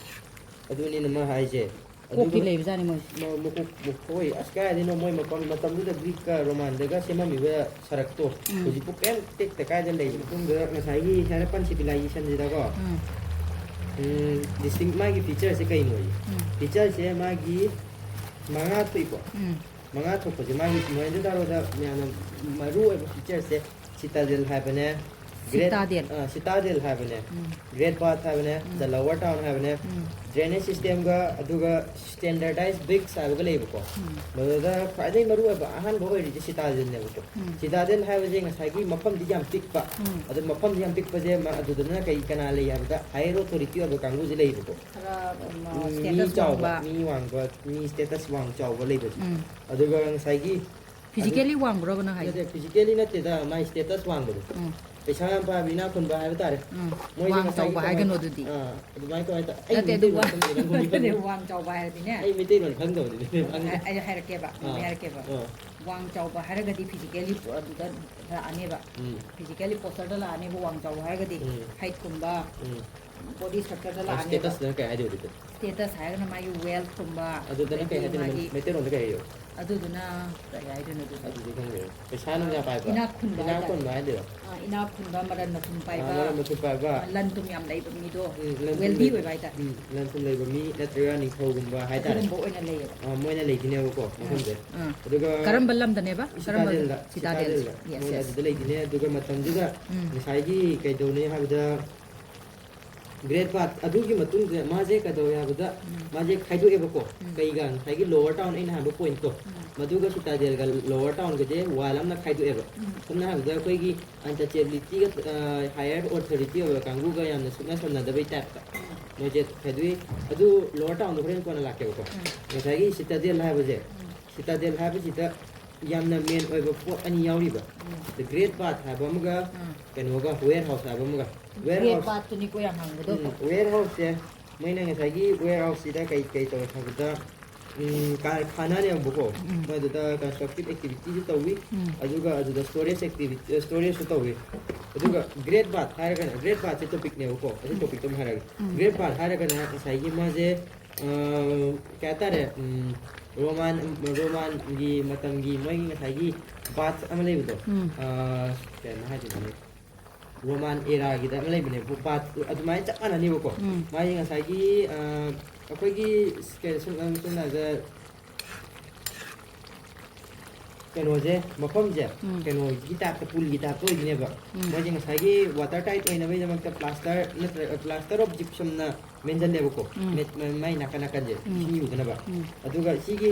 ꯑꯗꯨꯅꯤꯅ ꯃꯥ ꯍꯥꯏꯁꯦ꯫ ꯀꯣꯛꯇꯤ ꯑꯗꯨꯒ ꯂꯩꯕꯖꯥꯠꯅꯤ ꯃꯣꯏꯁꯦ꯫ ꯃ-, ꯃꯀꯣꯛ, ꯃꯀꯣꯛ, ꯍꯣꯏ, ꯑꯁ, ꯀꯥꯏꯗꯩꯅꯣ, ꯃꯣꯏ ꯃꯐꯝ, ꯃꯇꯝꯗꯨꯗ Greekꯀ Romanꯗꯒ ꯁꯦꯝꯃꯝꯃꯤꯕ ꯁꯔꯛꯇꯣ ꯎꯝ꯫ ꯍꯧꯖꯤꯛꯄꯨ ꯀꯩꯝ ꯇꯦꯛꯇ ꯀꯥꯏꯗ ꯂꯩ꯫ ꯃꯇꯨꯡꯗ ꯉꯁꯥꯏꯒꯤ Harappan civilizationꯁꯤꯗꯀꯣ, ꯎꯝ꯫ ꯎꯝ, distinct ꯃꯥꯒꯤ featureꯁꯦ ꯀꯩꯅꯣ? ꯎꯝ꯫ Featureꯁꯦ ꯃꯥꯒꯤ ꯃꯉꯥ ꯊꯣꯛꯏꯀꯣ꯫ ꯎꯝ꯫ ꯃꯉꯥ ꯊꯣꯛꯄꯁꯦ ꯃꯥꯒꯤ ꯃꯣꯍꯦꯟꯖꯣꯗꯥꯔꯣꯗ ꯃꯌꯥꯝꯅ ꯃꯔꯨ ꯑꯣꯏꯕ featureꯁꯦ Citadel ꯍꯥꯏꯕꯅꯦ, Great, Citadel꯫ ꯑ, Citadel ꯍꯥꯏꯕꯅꯦ, ꯎꯝ꯫ Great Bath ꯍꯥꯏꯕꯅꯦ, ꯎꯝ꯫ The Lower Town ꯍꯥꯏꯕꯅꯦ, ꯎꯝ꯫ Drainage systemꯒ ꯑꯗꯨꯒ standardized bricks ꯍꯥꯏꯕꯒ ꯂꯩꯌꯦꯕꯀꯣ꯫ ꯎꯝ꯫ ꯃꯗꯨꯗ ꯈ꯭ꯋꯥꯏꯗꯒꯤ ꯃꯔꯨ ꯑꯣꯏꯕ ꯑꯍꯥꯟꯕ ꯑꯣꯏꯔꯤꯁꯦ Citadelꯅꯦꯕꯀꯣ꯫ ꯎꯝ꯫ Citadel ꯍꯥꯏꯕꯁꯦ ꯉꯁꯥꯏꯒꯤ ꯃꯐꯝꯗꯤ ꯌꯥꯝ ꯄꯤꯛꯄ, ꯎꯝ꯫ ꯑꯗꯨ ꯃꯐꯝꯗꯤ ꯌꯥꯝ ꯄꯤꯛꯄꯁꯦ ꯃ-, ꯑꯗꯨꯗꯅ ꯀꯩ, ꯀꯅꯥ ꯂꯩ ꯍꯥꯏꯕꯗ higher authority ꯑꯣꯏꯕ ꯀꯥꯡꯕꯨꯁꯦ ꯂꯩꯌꯦꯕꯀꯣ꯫ ꯈꯔ, ꯎꯝ, ꯎꯝ, ꯃꯤ status ꯆꯥꯎꯕ, ꯋꯥꯡꯕ꯫ ꯃꯤ ꯋꯥꯡꯕ, ꯃꯤ status ꯋꯥꯡ ꯆꯥꯎꯕ ꯂꯩꯕꯁꯦ꯫ ꯎꯝ꯫ ꯑꯗꯨꯒ ꯉꯁꯥꯏꯒꯤ physically ꯑꯗꯨ ꯋꯥꯡꯕ꯭ꯔꯣꯕ ꯅꯪ ꯍꯥꯏꯁꯦ? ꯅꯠꯇꯦ, physically ꯅꯠꯇꯦꯗ, ꯃꯥꯏ status ꯋꯥꯡꯕꯗꯣ꯫ ꯎꯝ꯫ ꯄꯩꯁꯥ ꯌꯥꯝ ꯄꯥꯏꯕ, ꯏꯅꯥꯛ ꯈꯨꯟꯕ ꯍꯥꯏꯕ ꯇꯥꯔꯦ꯫ ꯎꯝ꯫ ꯃꯣꯏꯁꯦ ꯋꯥꯡ ꯉꯁꯥꯏꯒꯤ ꯆꯥꯎꯕ ꯀꯃꯥꯏ-, ꯍꯥꯏꯒꯅꯣ ꯑꯗꯨꯗꯤ꯫ ꯑꯥ, ꯑꯗꯨꯃꯥꯏꯅ ꯀꯃꯥꯏꯅ ꯇꯧ-, ꯑꯩ ꯅꯠꯇꯦ, ꯑꯗꯨ ꯃꯩꯇꯩꯂꯣꯟ ꯋꯥ-, ꯈꯪꯗꯕꯅꯤꯅ ꯅꯪ ꯅꯠꯇꯦ, ꯈꯪꯕ-, ꯋꯥꯡ ꯆꯥꯎꯕ ꯍꯥꯏꯔꯗꯤꯅꯦ꯫ ꯑꯩ ꯃꯩꯇꯩꯂꯣꯟ ꯈꯪꯗꯕꯅꯤꯅꯦ, ꯅꯪ ꯑꯩ, ꯑꯩ ꯍꯥꯏꯔꯛꯀꯦꯕ, ꯑꯥ, ꯑꯩ ꯍꯥꯏꯔꯛꯀꯦꯕ꯫ ꯑꯥ꯫ ꯋꯥꯡ ꯆꯥꯎꯕ ꯍꯥꯏꯔꯒꯗꯤ physically ꯑꯗꯨꯗ ꯂꯥꯛꯑꯅꯦꯕ꯫ ꯎꯝ꯫ Physically postureꯗ ꯂꯥꯛꯑꯅꯦꯕ ꯋꯥꯡ ꯆꯥꯎꯕ ꯍꯥꯏꯔꯒꯗꯤ꯫ ꯎꯝ꯫ Heightꯀꯨꯝꯕ, ꯎꯝ꯫ Body structureꯗ ꯑꯥ, ꯂꯥꯛꯑꯅꯦꯕ꯫ Statusꯅ ꯀꯩ ꯍꯥꯏꯗꯣꯏꯕ ꯑꯗꯨꯗꯤ? Status ꯍꯥꯏꯔꯒꯅ ꯃꯥꯒꯤ wealthꯀꯨꯝꯕ, ꯑꯗꯨꯗꯅ ꯀꯩ ꯑꯗꯒꯤ ꯍꯥꯏꯗꯣꯏꯅꯣ? ꯃꯥꯒꯤ ꯃꯩꯇꯩꯂꯣꯟꯗ ꯀꯩ ꯍꯥꯏꯌꯣ? ꯑꯗꯨꯗꯨꯅ ꯀꯔꯤ ꯍꯥꯏꯗꯣꯏꯅꯣ ꯑꯗꯨꯗꯤ? ꯑꯗꯨꯗꯤ ꯈꯪꯗꯦ꯫ ꯄꯩꯁꯥ ꯅꯨꯡꯁꯥ ꯄꯥꯏꯕ, ꯏꯅꯥꯛ ꯈꯨꯟꯕ ꯏꯅꯥꯛ ꯍꯥꯏꯇꯥꯔꯦ꯫ ꯈꯨꯟꯕ ꯍꯥꯏꯗꯣꯏꯔꯣ? ꯑꯥ, ꯏꯅꯥꯛ ꯈꯨꯟꯕ, ꯃꯔꯟ ꯃꯊꯨꯝ ꯑꯥ, ꯄꯥꯏꯕ, ꯃꯔꯟ ꯃꯊꯨꯝ ꯄꯥꯏꯕ꯫ ꯑꯥ, ꯂꯟ ꯊꯨꯝ ꯌꯥꯝ ꯂꯩꯕ ꯃꯤꯗꯣ, ꯎꯝ, ꯂꯟ ꯊꯨꯝ wealthy ꯂꯩꯕ, ꯑꯣꯏꯕ ꯍꯥꯏꯇꯥꯔꯦ꯫ ꯎꯝ, ꯂꯟ ꯊꯨꯝ ꯂꯩꯕ ꯃꯤ ꯅꯠꯇ꯭ꯔꯒ ꯅꯤꯡꯊꯧꯒꯨꯝꯕ ꯍꯥꯏꯇꯥꯔꯦ꯫ ꯑꯗꯨꯒꯨꯝꯕ ꯑꯣꯏꯅ ꯂꯩꯌꯦꯕ꯫ ꯑꯥ, ꯃꯣꯏꯅ ꯂꯩꯗꯣꯏꯅꯦꯕꯀꯣ, ꯑꯥ, ꯃꯐꯝꯁꯦ꯫ ꯑꯥ꯫ ꯑꯗꯨꯒ ꯀꯔꯝꯕ ꯂꯝꯗꯅꯦꯕ? ꯀꯔꯝꯕ? Citadelꯗ, Citadel꯫ Citadelꯗ Yes, ꯃꯣꯏꯅ yes꯫ ꯑꯗꯨꯗ ꯂꯩꯗꯣꯏꯅꯦ꯫ ꯑꯗꯨꯒ ꯃꯇꯝꯗꯨꯗ ꯎꯝ꯫ ꯉꯁꯥꯏꯒꯤ ꯀꯩꯗꯧꯅꯤ ꯍꯥꯏꯕꯗ, ꯒ꯭ꯔꯦꯠ ꯕꯥꯠ ꯑꯗꯨꯒꯤ ꯃꯇꯨꯡꯗ ꯃꯥꯁꯦ ꯀꯩꯗꯧꯋꯦ ꯍꯥꯏꯕꯗ, ꯎꯝ꯫ ꯃꯥꯁꯦ ꯈꯥꯏꯗꯣꯛꯑꯦꯕꯀꯣ꯫ ꯎꯝ꯫ ꯀꯩꯒ ꯉꯁꯥꯏꯒꯤ ꯂꯣꯋꯔ ꯇꯥꯎꯟ ꯑꯩꯅ ꯍꯥꯏꯕ ꯄꯣꯏꯟꯠꯇꯣ, ꯎꯝ꯫ ꯃꯗꯨꯒ ꯁꯤꯇꯥꯗꯦꯜꯒ ꯂꯣꯋꯔ ꯇꯥꯎꯟꯒꯁꯦ ꯋꯥꯜ ꯑꯃꯅ ꯈꯥꯏꯗꯣꯛꯑꯦꯕ꯫ ꯎꯝ꯫ ꯁꯝꯅ ꯍꯥꯏꯔꯕꯗ ꯑꯩꯈꯣꯏꯒꯤ ꯑꯟꯇꯆꯦꯕꯤꯂꯤꯇꯤꯒ, ꯑ, ꯍꯥꯏꯌꯔ ꯑꯣꯊꯣꯔꯤꯇꯤ ꯑꯣꯏꯕ ꯀꯥꯡꯕꯨꯒ ꯌꯥꯝꯅ ꯁꯨꯛꯅ ꯁꯝꯅꯗꯕꯩ ꯇꯥꯏꯞꯇ ꯎꯝ꯫ ꯃꯣꯏꯁꯦ ꯈꯥꯏꯗꯣꯛꯏ꯫ ꯑꯗꯨ ꯂꯣꯋꯔ ꯇꯥꯎꯟꯗꯣ ꯍꯣꯔꯦꯟ ꯀꯣꯟꯅ ꯂꯥꯛꯀꯦꯕꯀꯣ꯫ ꯎꯝ꯫ ꯉꯁꯥꯏꯒꯤ ꯁꯤꯇꯥꯗꯦꯜ ꯍꯥꯏꯕꯁꯦ, ꯎꯝ꯫ ꯁꯤꯇꯥꯗꯦꯜ ꯍꯥꯏꯕꯁꯤꯗ ꯌꯥꯝꯅ ꯃꯦꯟ ꯑꯣꯏꯕ ꯄꯣꯠ ꯑꯅꯤ ꯌꯥꯎꯔꯤꯕ꯫ ꯎꯝ꯫ ꯒ꯭ꯔꯦꯠ ꯕꯥꯠ ꯍꯥꯏꯕ ꯑꯃꯒ ꯎꯝ꯫ ꯀꯩꯅꯣꯒ, ꯋꯦꯌꯔ ꯍꯥꯎꯁ ꯍꯥꯏꯕ ꯑꯃꯒ꯫ ꯋꯦꯌꯔ ꯒ꯭ꯔꯦꯠ ꯍꯥꯎꯁ, ꯕꯥꯠꯇꯨꯅꯤꯀꯣ ꯌꯥꯝ ꯍꯪꯕꯗꯣ꯫ ꯎꯝ, ꯋꯦꯌꯔ ꯍꯥꯎꯁꯁꯦ ꯃꯣꯏꯅ ꯉꯁꯥꯏꯒꯤ ꯋꯦꯌꯔ ꯍꯥꯎꯁꯁꯤꯗ ꯀꯩ ꯀꯩ ꯇꯧꯋꯦ ꯍꯥꯏꯕꯗ, ꯎꯝ, ꯀꯥꯔꯈꯥꯅꯥꯅꯦꯕꯀꯣ꯫ ꯎꯝ꯫ ꯃꯣꯏ ꯑꯗꯨꯗ ꯀꯟꯁꯇ꯭ꯔꯛꯇꯤꯞ ꯑꯦꯛꯇꯤꯚꯤꯇꯤꯁꯨ ꯇꯧꯏ꯫ ꯎꯝ꯫ ꯑꯗꯨꯒ ꯑꯗꯨꯗ ꯁ꯭ꯇꯣꯔꯦꯖ ꯑꯦꯛꯇꯤꯚꯤꯇꯤ, ꯁ꯭ꯇꯣꯔꯦꯖꯁꯨ ꯇꯧꯏ꯫ ꯑꯗꯨꯒ ꯒ꯭ꯔꯦꯠ ꯕꯥꯠ ꯍꯥꯏꯔꯒꯅ, ꯒ꯭ꯔꯦꯠ ꯕꯥꯠꯁꯦ ꯇꯣꯄꯤꯛꯅꯦꯕꯀꯣ꯫ ꯑꯗꯨ ꯎꯝ꯫ ꯇꯣꯄꯤꯛꯇꯣ ꯑꯃ ꯍꯥꯏꯔꯒꯦ꯫ ꯎꯝ꯫ ꯒ꯭ꯔꯦꯠ ꯕꯥꯠ ꯍꯥꯏꯔꯒꯅ ꯉꯁꯥꯏꯒꯤ ꯃꯥꯁꯦ, ꯑ, ꯀꯩ ꯍꯥꯏꯇꯥꯔꯦ, ꯎꯝ, ꯔꯣꯃꯥꯟ, ꯔꯣꯃꯥꯟꯒꯤ ꯃꯇꯝꯒꯤ ꯃꯣꯏꯒꯤ ꯉꯁꯥꯏꯒꯤ ꯕꯥꯠ ꯑꯃ ꯂꯩꯕꯗꯣ꯫ ꯎꯝ꯫ ꯑ, ꯀꯩꯅꯣ ꯍꯥꯏꯗꯣꯏꯅꯣ? ꯔꯣꯃꯥꯟ ꯑꯦꯔꯥꯒꯤꯗ ꯑꯃ ꯂꯩꯕꯅꯦ, ꯕꯥꯠ ꯑꯗꯨꯃꯥꯏꯅ ꯆꯞ ꯃꯥꯟꯅꯅꯦꯕꯀꯣ꯫ ꯎꯝ꯫ ꯃꯥꯒꯤ ꯉꯁꯥꯏꯒꯤ, ꯑ, ꯑꯩꯈꯣꯏꯒꯤ ꯀꯩ-, ꯁꯨꯝ, ꯁꯝꯅ ꯍꯥꯏꯔꯕꯗ ꯀꯩꯅꯣꯁꯦ, ꯃꯐꯝꯁꯦ, ꯎꯝ꯫ ꯀꯩꯅꯣꯒꯤ ꯇꯥꯏꯞꯇ, ꯄꯨꯜꯒꯤ ꯇꯥꯏꯞꯇ ꯑꯣꯏꯗꯣꯏꯅꯦꯕ꯫ ꯎꯝ꯫ ꯃꯣꯏꯁꯦ ꯉꯁꯥꯏꯒꯤ ꯋꯥꯇꯔ ꯇꯥꯏꯠ ꯑꯣꯏꯅꯕꯒꯤꯗꯃꯛꯇ ꯄ꯭ꯂꯥꯁꯇꯔ ꯅꯠꯇ꯭ꯔꯒ ꯄ꯭ꯂꯥꯁꯇꯔ ꯑꯣꯐ ꯖꯤꯞꯁꯝꯅ ꯃꯦꯟꯁꯤꯜꯂꯦꯕꯀꯣ꯫ ꯎꯝ꯫ ꯃꯦꯠ-, ꯃ-, ꯃꯥꯏ ꯅꯥꯀꯟ ꯅꯥꯀꯟꯁꯦ, ꯎꯝ꯫ ꯏꯁꯤꯡ ꯌꯨꯗꯅꯕ꯫ ꯎꯝ꯫ ꯑꯗꯨꯒ ꯁꯤꯒꯤ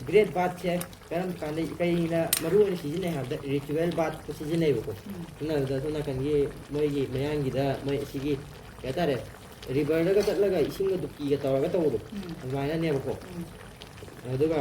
ꯒ꯭ꯔꯦꯠ ꯕꯥꯠꯁꯦ ꯀꯔꯝ ꯀꯥꯟꯗ, ꯀꯩꯅ ꯃꯔꯨ ꯑꯣꯏꯅ ꯁꯤꯖꯤꯟꯅꯩ ꯍꯥꯏꯕꯗ, ꯔꯤꯆꯨꯋꯦꯜ ꯕꯥꯠꯇ ꯁꯤꯖꯤꯟꯅꯩꯕꯀꯣ꯫ ꯎꯝ꯫ ꯁꯝꯅ ꯍꯥꯏꯔꯕꯗ ꯁꯣꯝ ꯅꯥꯀꯟꯒꯤ ꯃꯣꯏꯒꯤ ꯃꯌꯥꯡꯒꯤꯗ ꯃꯣꯏ ꯁꯤꯒꯤ, ꯀꯩ ꯍꯥꯏꯇꯥꯔꯦ, ꯔꯤꯚꯔꯗꯒ ꯆꯠꯂꯒ ꯏꯁꯤꯡꯒ ꯗꯨꯞꯀꯤꯒ ꯇꯧꯔꯒ ꯇꯧꯕꯗꯣ, ꯎꯝ꯫ ꯑꯗꯨꯃꯥꯏꯅꯅꯦꯕꯀꯣ꯫ ꯎꯝ꯫ ꯑꯗꯨꯒ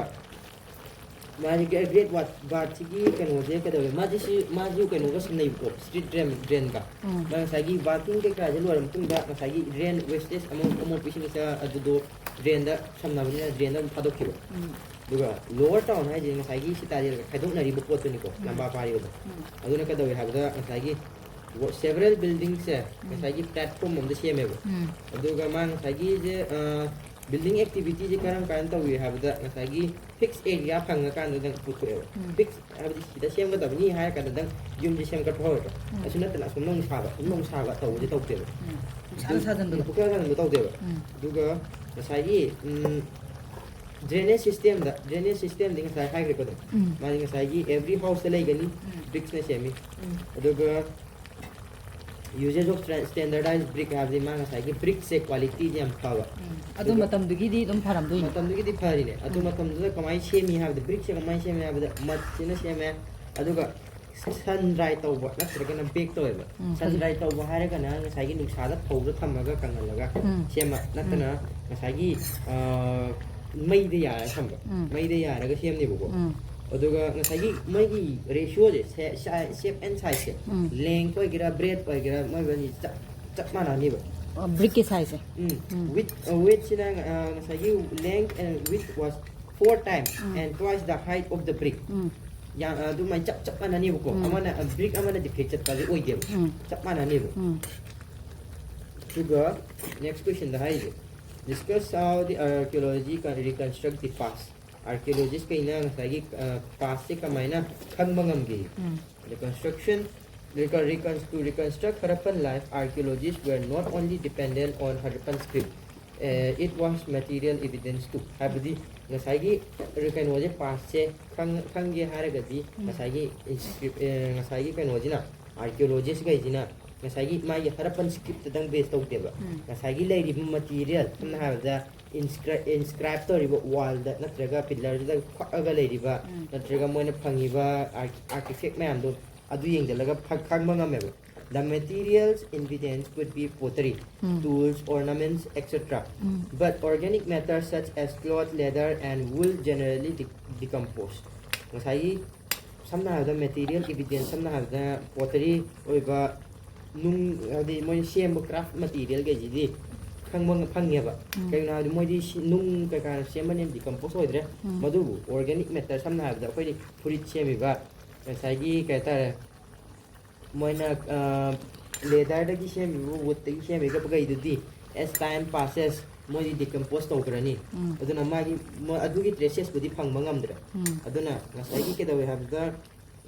ꯃꯥꯒꯤ ꯒ꯭ꯔꯦꯠ ꯕꯥꯠ, ꯕꯥꯠꯁꯤꯒꯤ ꯀꯩꯅꯣꯁꯦ ꯀꯩꯗꯧꯋꯦ? ꯃꯥꯗꯤ ꯁꯤ, ꯃꯥꯁꯨ ꯀꯩꯅꯣꯒ ꯁꯝꯅꯩꯕꯀꯣ, ꯁ꯭ꯇ꯭ꯔꯤꯠ ꯗ꯭ꯔꯦꯟ, ꯗ꯭ꯔꯦꯟꯒ꯫ ꯎꯝ꯫ ꯃꯥ ꯉꯁꯥꯏꯒꯤ ꯕꯥꯊꯤꯡ ꯀꯩꯀꯥꯁꯦ ꯂꯣꯏꯔ ꯃꯇꯨꯡꯗ ꯉꯁꯥꯏꯒꯤ ꯗ꯭ꯔꯦꯟ ꯋꯦꯁꯇꯦꯖ ꯑꯃꯣꯠ, ꯑꯃꯣꯠꯄ ꯏꯁꯤꯡ ꯏꯆꯥ ꯑꯗꯨꯗꯣ ꯗ꯭ꯔꯦꯟꯗ ꯁꯝꯅꯕꯅꯤꯅ ꯗ꯭ꯔꯦꯟꯗ ꯑꯗꯨꯝ ꯊꯥꯗꯣꯛꯈꯤꯕ꯫ ꯎꯝ꯫ ꯑꯗꯨꯒ ꯂꯣꯋꯔ ꯇꯥꯎꯟ ꯍꯥꯏꯁꯦ ꯉꯁꯥꯏꯒꯤ ꯁꯤꯇꯥꯗꯦꯜꯒ ꯈꯥꯏꯗꯣꯛꯅꯔꯤꯕ ꯄꯣꯠꯇꯨꯅꯤꯀꯣ, ꯎꯝ꯫ ꯂꯝꯕꯥ ꯄꯥꯔꯤꯕꯗꯣ꯫ ꯎꯝ꯫ ꯑꯗꯨꯅ ꯀꯩꯗꯧꯋꯦ ꯍꯥꯏꯕꯗ ꯉꯁꯥꯏꯒꯤ ꯁꯦꯚꯔꯦꯜ ꯕꯤꯜꯗꯤꯡꯁꯦ ꯎꯝ꯫ ꯉꯁꯥꯏꯒꯤ ꯄ꯭ꯂꯦꯠꯐꯣꯝ ꯑꯝꯗ ꯁꯦꯝꯃꯦꯕ꯫ ꯎꯝ꯫ ꯑꯗꯨꯒ ꯃꯥ ꯉꯁꯥꯏꯒꯤꯁꯦ, ꯑ, ꯕꯤꯜꯗꯤꯡ ꯑꯦꯛꯇꯤꯚꯤꯇꯤꯁꯦ ꯀꯔꯝ ꯀꯥꯟꯗ ꯇꯧꯏ ꯍꯥꯏꯕꯗ ꯉꯁꯥꯏꯒꯤ ꯐꯤꯛꯁ ꯑꯦꯔꯤꯌꯥ ꯐꯪꯉꯀꯥꯟꯗ ꯅꯪ ꯄꯨꯊꯣꯛꯑꯦꯕ꯫ ꯎꯝ꯫ ꯐꯤꯛꯁ ꯍꯥꯏꯕꯗꯤ ꯁꯤꯗ ꯁꯦꯝꯒꯗꯕꯅꯤ ꯍꯥꯏꯔ ꯀꯥꯟꯗ ꯅꯪ ꯌꯨꯝꯁꯦ ꯁꯦꯝꯒꯠꯄ ꯍꯧꯔꯦꯕ꯫ ꯎꯝ꯫ ꯑꯁꯤ ꯅꯠꯇꯅ ꯑꯁꯣꯝ ꯅꯧꯅ ꯁꯥꯕ, ꯑꯁꯣꯝ ꯅꯧꯅ ꯁꯥꯕ ꯇꯧꯕꯁꯦ ꯇꯧꯗꯦꯕ꯫ ꯎꯝ꯫ ꯄꯨꯡꯁꯥꯗ ꯁꯥꯖꯟꯕꯗꯣ꯫ ꯄꯨꯡꯁꯥꯗ ꯁꯥꯖꯟꯕ ꯇꯧꯗꯦꯕ꯫ ꯎꯝ꯫ ꯑꯗꯨꯒ ꯉꯁꯥꯏꯒꯤ, ꯎꯝ, ꯗ꯭ꯔꯦꯅꯦꯖ ꯁꯤꯁꯇꯦꯝꯗ, ꯗ꯭ꯔꯦꯅꯦꯖ ꯁꯤꯁꯇꯦꯝꯗꯤ ꯉꯁꯥꯏ ꯍꯥꯏꯈ꯭ꯔꯦꯀꯣ ꯑꯗꯨꯝ꯫ ꯎꯝ꯫ ꯃꯥꯗꯤ ꯉꯁꯥꯏꯒꯤ ꯑꯦꯚ꯭ꯔꯤ ꯍꯥꯎꯁꯇ ꯂꯩꯒꯅꯤ, ꯎꯝ꯫ ꯕ꯭ꯔꯤꯛꯁꯅ ꯁꯦꯝꯃꯤ꯫ ꯎꯝ꯫ ꯑꯗꯨꯒ Usage of standardized brick ꯍꯥꯏꯕꯗꯤ ꯃꯥ ꯉꯁꯥꯏꯒꯤ ꯕ꯭ꯔꯤꯛꯁꯦ ꯀ꯭ꯋꯥꯂꯤꯇꯤꯗꯤ ꯌꯥꯝ ꯐꯕ꯫ ꯑꯗꯨ ꯃꯇꯝꯗꯨꯒꯤꯗꯤ ꯑꯗꯨꯝ ꯐꯔꯝꯗꯣꯏꯅꯤ꯫ ꯃꯇꯝꯗꯨꯒꯤꯗꯤ ꯐꯔꯤꯅꯦ꯫ ꯑꯗꯨ ꯃꯇꯝꯗꯨꯗ ꯀꯃꯥꯏꯅ ꯁꯦꯝꯃꯤ ꯍꯥꯏꯕꯗ, ꯕ꯭ꯔꯤꯛꯁꯦ ꯀꯃꯥꯏꯅ ꯁꯦꯝꯃꯤ ꯍꯥꯏꯕꯗ ꯃꯠꯁꯤꯅ ꯁꯦꯝꯃꯦ꯫ ꯑꯗꯨꯒ ꯁꯟ ꯗ꯭ꯔꯥꯏ ꯇꯧꯕ ꯅꯠꯇ꯭ꯔꯒꯅ ꯕꯦꯛ ꯇꯧꯋꯦꯕ꯫ ꯎꯝ, ꯁꯟ ꯗ꯭ꯔꯥꯏ ꯇꯧꯕ ꯍꯥꯏꯔꯒꯅ ꯉꯁꯥꯏꯒꯤ ꯅꯨꯡꯁꯥꯗ ꯐꯧꯗ ꯊꯝꯃꯒ ꯀꯪꯍꯜꯂꯒ ꯎꯝ꯫ ꯁꯦꯝꯕ ꯅꯠꯇꯅ ꯉꯁꯥꯏꯒꯤ, ꯑ, ꯃꯩꯗ ꯌꯥꯔꯒ ꯊꯝꯕ꯫ ꯎꯝ꯫ ꯃꯩꯗ ꯌꯥꯔꯒ ꯁꯦꯝꯅꯦꯕꯀꯣ꯫ ꯎꯝ꯫ ꯑꯗꯨꯒ ꯉꯁꯥꯏꯒꯤ ꯃꯣꯏꯒꯤ ꯔꯦꯁꯤꯌꯣꯁꯦ, shape and sizeꯁꯦ, ꯎꯝ꯫ length ꯑꯣꯏꯒꯦꯔꯥ, breadth ꯑꯣꯏꯒꯦꯔꯥ, ꯃꯣꯏꯕꯅꯤ ꯆꯞ ꯆꯞ ꯃꯥꯟꯅꯅꯤꯕ꯫ ꯕ꯭ꯔꯤꯛꯀꯤ ꯁꯥꯏꯖꯁꯦ꯫ ꯎꯝ꯫ ꯎꯝ꯫ Width, uh, weight ꯁꯤꯅ, uh, ꯉꯁꯥꯏꯒꯤ length and width was four times um. and twice the height of the brick. ꯎꯝ꯫ ꯌꯥ-, ꯑꯗꯨꯃꯥꯏꯅ ꯆꯞ ꯆꯞ ꯃꯥꯟꯅꯅꯦꯕꯀꯣ꯫ ꯎꯝ꯫ ꯑꯃꯅ, uh, ꯕ꯭ꯔꯤꯛ ꯑꯃꯅ ꯗꯤꯐꯦꯛ ꯆꯠꯄꯁꯦ ꯑꯣꯏꯗꯦꯕ꯫ ꯎꯝ꯫ ꯆꯞ ꯃꯥꯟꯅꯅꯦꯕ꯫ ꯎꯝ꯫ ꯑꯗꯨꯒ next questionꯗ ꯍꯥꯏꯔꯤꯁꯦ, "Discuss how the archaeology can reconstruct the past." Archaeologistꯈꯩꯅ ꯉꯁꯥꯏꯒꯤ, uh, pastꯁꯦ ꯀꯃꯥꯏꯅ ꯈꯪꯕ ꯉꯝꯒꯦ? ꯎꯝ꯫ The construction, recon-, recon-, to reconstruct Harappan life, archaeologists were not only dependent on Harappan script, uh, it was material evidence too. ꯍꯥꯏꯕꯗꯤ ꯉꯁꯥꯏꯒꯤ ꯀꯩꯅꯣꯁꯦ, pastꯁꯦ ꯈꯪ-, ꯈꯪꯒꯦ ꯍꯥꯏꯔꯒꯗꯤ ꯉꯁꯥꯏꯒꯤ inscript-, ꯑ, ꯉꯁꯥꯏꯒꯤ ꯀꯩꯅꯣꯁꯤꯅ, archaeologistꯈꯩꯁꯤꯅ ꯉꯁꯥꯏꯒꯤ ꯃꯥꯒꯤ Harappan scriptꯇꯪ base ꯇꯧꯗꯦꯕ꯫ ꯎꯝ꯫ ꯉꯁꯥꯏꯒꯤ ꯂꯩꯔꯤꯕ material, ꯁꯝꯅ ꯍꯥꯏꯔꯕꯗ inscri-, inscribe ꯇꯧꯔꯤꯕ wallꯗ ꯅꯠꯇ꯭ꯔꯒ pillarꯗꯨꯗ ꯐꯛꯑꯒ ꯂꯩꯔꯤꯕ, ꯎꯝ꯫ ꯅꯠꯇ꯭ꯔꯒ ꯃꯣꯏꯅ ꯐꯪꯉꯤꯕ ar-, artifact ꯃꯌꯥꯝꯗꯣ, ꯑꯗꯨ ꯌꯦꯡꯁꯤꯜꯂꯒ ꯐ-, ꯈꯪꯕ ꯉꯝꯃꯦꯕ꯫ The materials evidence could be pottery, um. tools, ornaments, et cetera. Um. But organic matter such as cloth, leather, and wool generally de-, decompose. ꯉꯁꯥꯏꯒꯤ ꯁꯝꯅ ꯍꯥꯏꯔꯕꯗ material evidence, ꯁꯝꯅ ꯍꯥꯏꯔꯕꯗ pottery ꯑꯣꯏꯕ ꯅꯨꯡ, ꯍꯥꯏꯗꯤ ꯃꯣꯏꯅ ꯁꯦꯝꯕ craft materialꯈꯩꯁꯤꯗꯤ ꯈꯪꯕ ꯉ-, ꯐꯪꯉꯦꯕ꯫ ꯎꯝ꯫ ꯀꯩꯒꯤꯅꯣ ꯍꯥꯏꯕꯗꯤ ꯃꯣꯏꯗꯤ ꯁꯤ-, ꯅꯨꯡ ꯀꯩꯀꯥꯅ ꯁꯦꯝꯕꯅꯤꯅ decompose ꯑꯣꯏꯗ꯭ꯔꯦ꯫ ꯎꯝ꯫ ꯃꯗꯨꯕꯨ organic matter, ꯁꯝꯅ ꯍꯥꯏꯔꯕꯗ ꯑꯩꯈꯣꯏꯗꯤ ꯐꯨꯔꯤꯠ ꯁꯦꯝꯃꯤꯕ, ꯉꯁꯥꯏꯒꯤ ꯀꯩ ꯍꯥꯏꯇꯥꯔꯦ, ꯃꯣꯏꯅ, ꯑ, leatherꯗꯒꯤ ꯁꯦꯝꯃꯤꯕ, woodꯇꯒꯤ ꯁꯦꯝꯃꯤꯕ ꯀꯩꯗꯨꯗꯤ, as time passes, ꯃꯣꯏꯗꯤ decompose ꯇꯧꯈ꯭ꯔꯅꯤ꯫ ꯎꯝ꯫ ꯑꯗꯨꯅ ꯃꯥꯒꯤ, ꯃꯣꯏ ꯑꯗꯨꯒꯤ traces ꯄꯨꯗꯤ ꯐꯪꯕ ꯉꯝꯗ꯭ꯔꯦ꯫ ꯎꯝ꯫ ꯑꯗꯨꯅ ꯉꯁꯥꯏꯒꯤ ꯀꯩꯗꯧꯋꯦ ꯍꯥꯏꯕꯗ,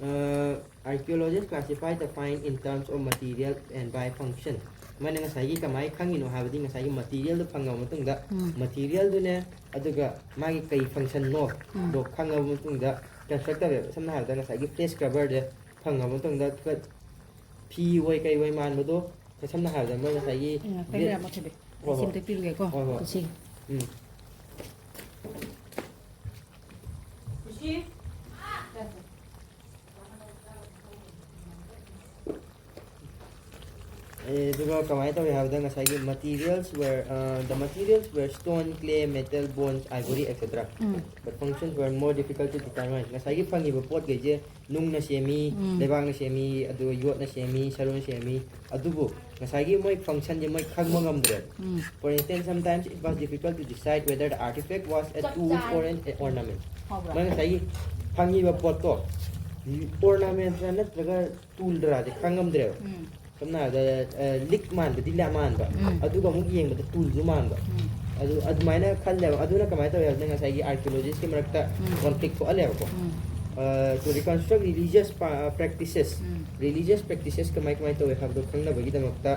ꯑ, archaeologists classify the find in terms of material and by function. ꯃꯣꯏꯅ ꯉꯁꯥꯏꯒꯤ ꯀꯃꯥꯏꯅ ꯈꯪꯉꯤꯅꯣ ꯍꯥꯏꯕꯗꯤ ꯉꯁꯥꯏꯒꯤ materialꯗꯣ ꯐꯪꯉꯕ ꯃꯇꯨꯡꯗ, ꯎꯝ꯫ materialꯗꯨꯅꯦ ꯑꯗꯨꯒ ꯃꯥꯒꯤ ꯀꯩ functionꯅꯣ ꯎꯝ꯫ ꯗꯣ ꯈꯪꯉꯕ ꯃꯇꯨꯡꯗ construct ꯇꯧꯋꯦꯕ꯫ ꯁꯝꯅ ꯍꯥꯏꯔꯕꯗ ꯉꯁꯥꯏꯒꯤ flesh coverꯁꯦ ꯐꯪꯉꯕ ꯃꯇꯨꯡꯗ, ꯐꯤ ꯑꯣꯏ ꯀꯩ ꯑꯣꯏ ꯃꯥꯟꯕꯗꯣ, ꯁꯝꯅ ꯍꯥꯏꯔꯕꯗ ꯃꯣꯏ ꯉꯁꯥꯏꯒꯤ ꯎꯝ, ꯉꯥꯛꯇꯪ ꯂꯩꯔꯝꯃꯣ ꯊꯣꯏꯕꯤ꯫ ꯍꯣꯏ, ꯑꯩ ꯍꯣꯏ꯫ ꯁꯤꯝꯇ ꯄꯤꯔꯨꯒꯦꯀꯣ꯫ ꯍꯣꯏ, ꯍꯣꯏ꯫ ꯀꯨꯁꯤ꯫ ꯎꯝ꯫ ꯑꯦ, ꯑꯗꯨꯒ ꯀꯃꯥꯏꯅ ꯇꯧꯏ ꯍꯥꯏꯕꯗ ꯉꯁꯥꯏꯒꯤ materials were, uh, the materials were stone, clay, metal, bronze, ivory, et cetera. Um. But functions were more difficult to determine. ꯉꯁꯥꯏꯒꯤ ꯐꯪꯉꯤꯕ ꯄꯣꯠꯈꯩꯁꯦ ꯅꯨꯡꯅ ꯁꯦꯝꯃꯤ, ꯎꯝ꯫ ꯂꯩꯕꯥꯛꯅ ꯁꯦꯝꯃꯤ, ꯑꯗꯨꯒ ꯌꯣꯠꯅ ꯁꯦꯝꯃꯤ, ꯁꯔꯨꯅ ꯁꯦꯝꯃꯤ꯫ ꯑꯗꯨꯕꯨ ꯉꯁꯥꯏꯒꯤ ꯃꯣꯏ functionꯁꯦ ꯃꯣꯏ ꯈꯪꯕ ꯉꯝꯗ꯭ꯔꯦꯕ꯫ ꯎꯝ꯫ For instance, sometimes it was difficult to decide whether the artifact was a ꯆꯞ tool ꯆꯥꯔꯦ꯫ or an ornament. ꯍꯧꯕ꯭ꯔꯥ? ꯃꯣꯏ ꯉꯁꯥꯏꯒꯤ ꯐꯪꯉꯤꯕ ꯄꯣꯠꯇꯣ ornamentꯔ ꯅꯠꯇ꯭ꯔꯒ toolꯔꯥꯁꯦ ꯈꯪꯉꯝꯗ꯭ꯔꯦꯕ꯫ ꯎꯝ꯫ ꯁꯝꯅ ꯍꯥꯏꯔꯕꯗ, ꯑ, ꯂꯤꯛ ꯃꯥꯟꯕꯗꯤ ꯂ-, ꯃꯥꯟꯕ, ꯎꯝ꯫ ꯑꯗꯨꯒ ꯑꯃꯨꯛ ꯌꯦꯡꯕꯗ toolꯁꯨ ꯃꯥꯟꯕ꯫ ꯎꯝ꯫ ꯑꯗꯨ ꯑꯗꯨꯃꯥꯏꯅ ꯈꯜꯂꯦꯕ꯫ ꯑꯗꯨꯅ ꯀꯃꯥꯏꯅ ꯇꯧꯋꯦ ꯍꯥꯏꯕꯗ ꯉꯁꯥꯏꯒꯤ archaeologistꯀꯤ ꯃꯔꯛꯇ ꯎꯝ꯫ conflict ꯊꯣꯛꯍꯜꯂꯦꯕꯀꯣ꯫ ꯎꯝ꯫ ꯑ, to reconstruct religious pa-, practices, um. religious practices ꯀꯃꯥꯏ ꯀꯃꯥꯏꯅ ꯇꯧꯋꯦ ꯍꯥꯏꯕꯗꯣ ꯈꯪꯅꯕꯒꯤꯗꯃꯛꯇ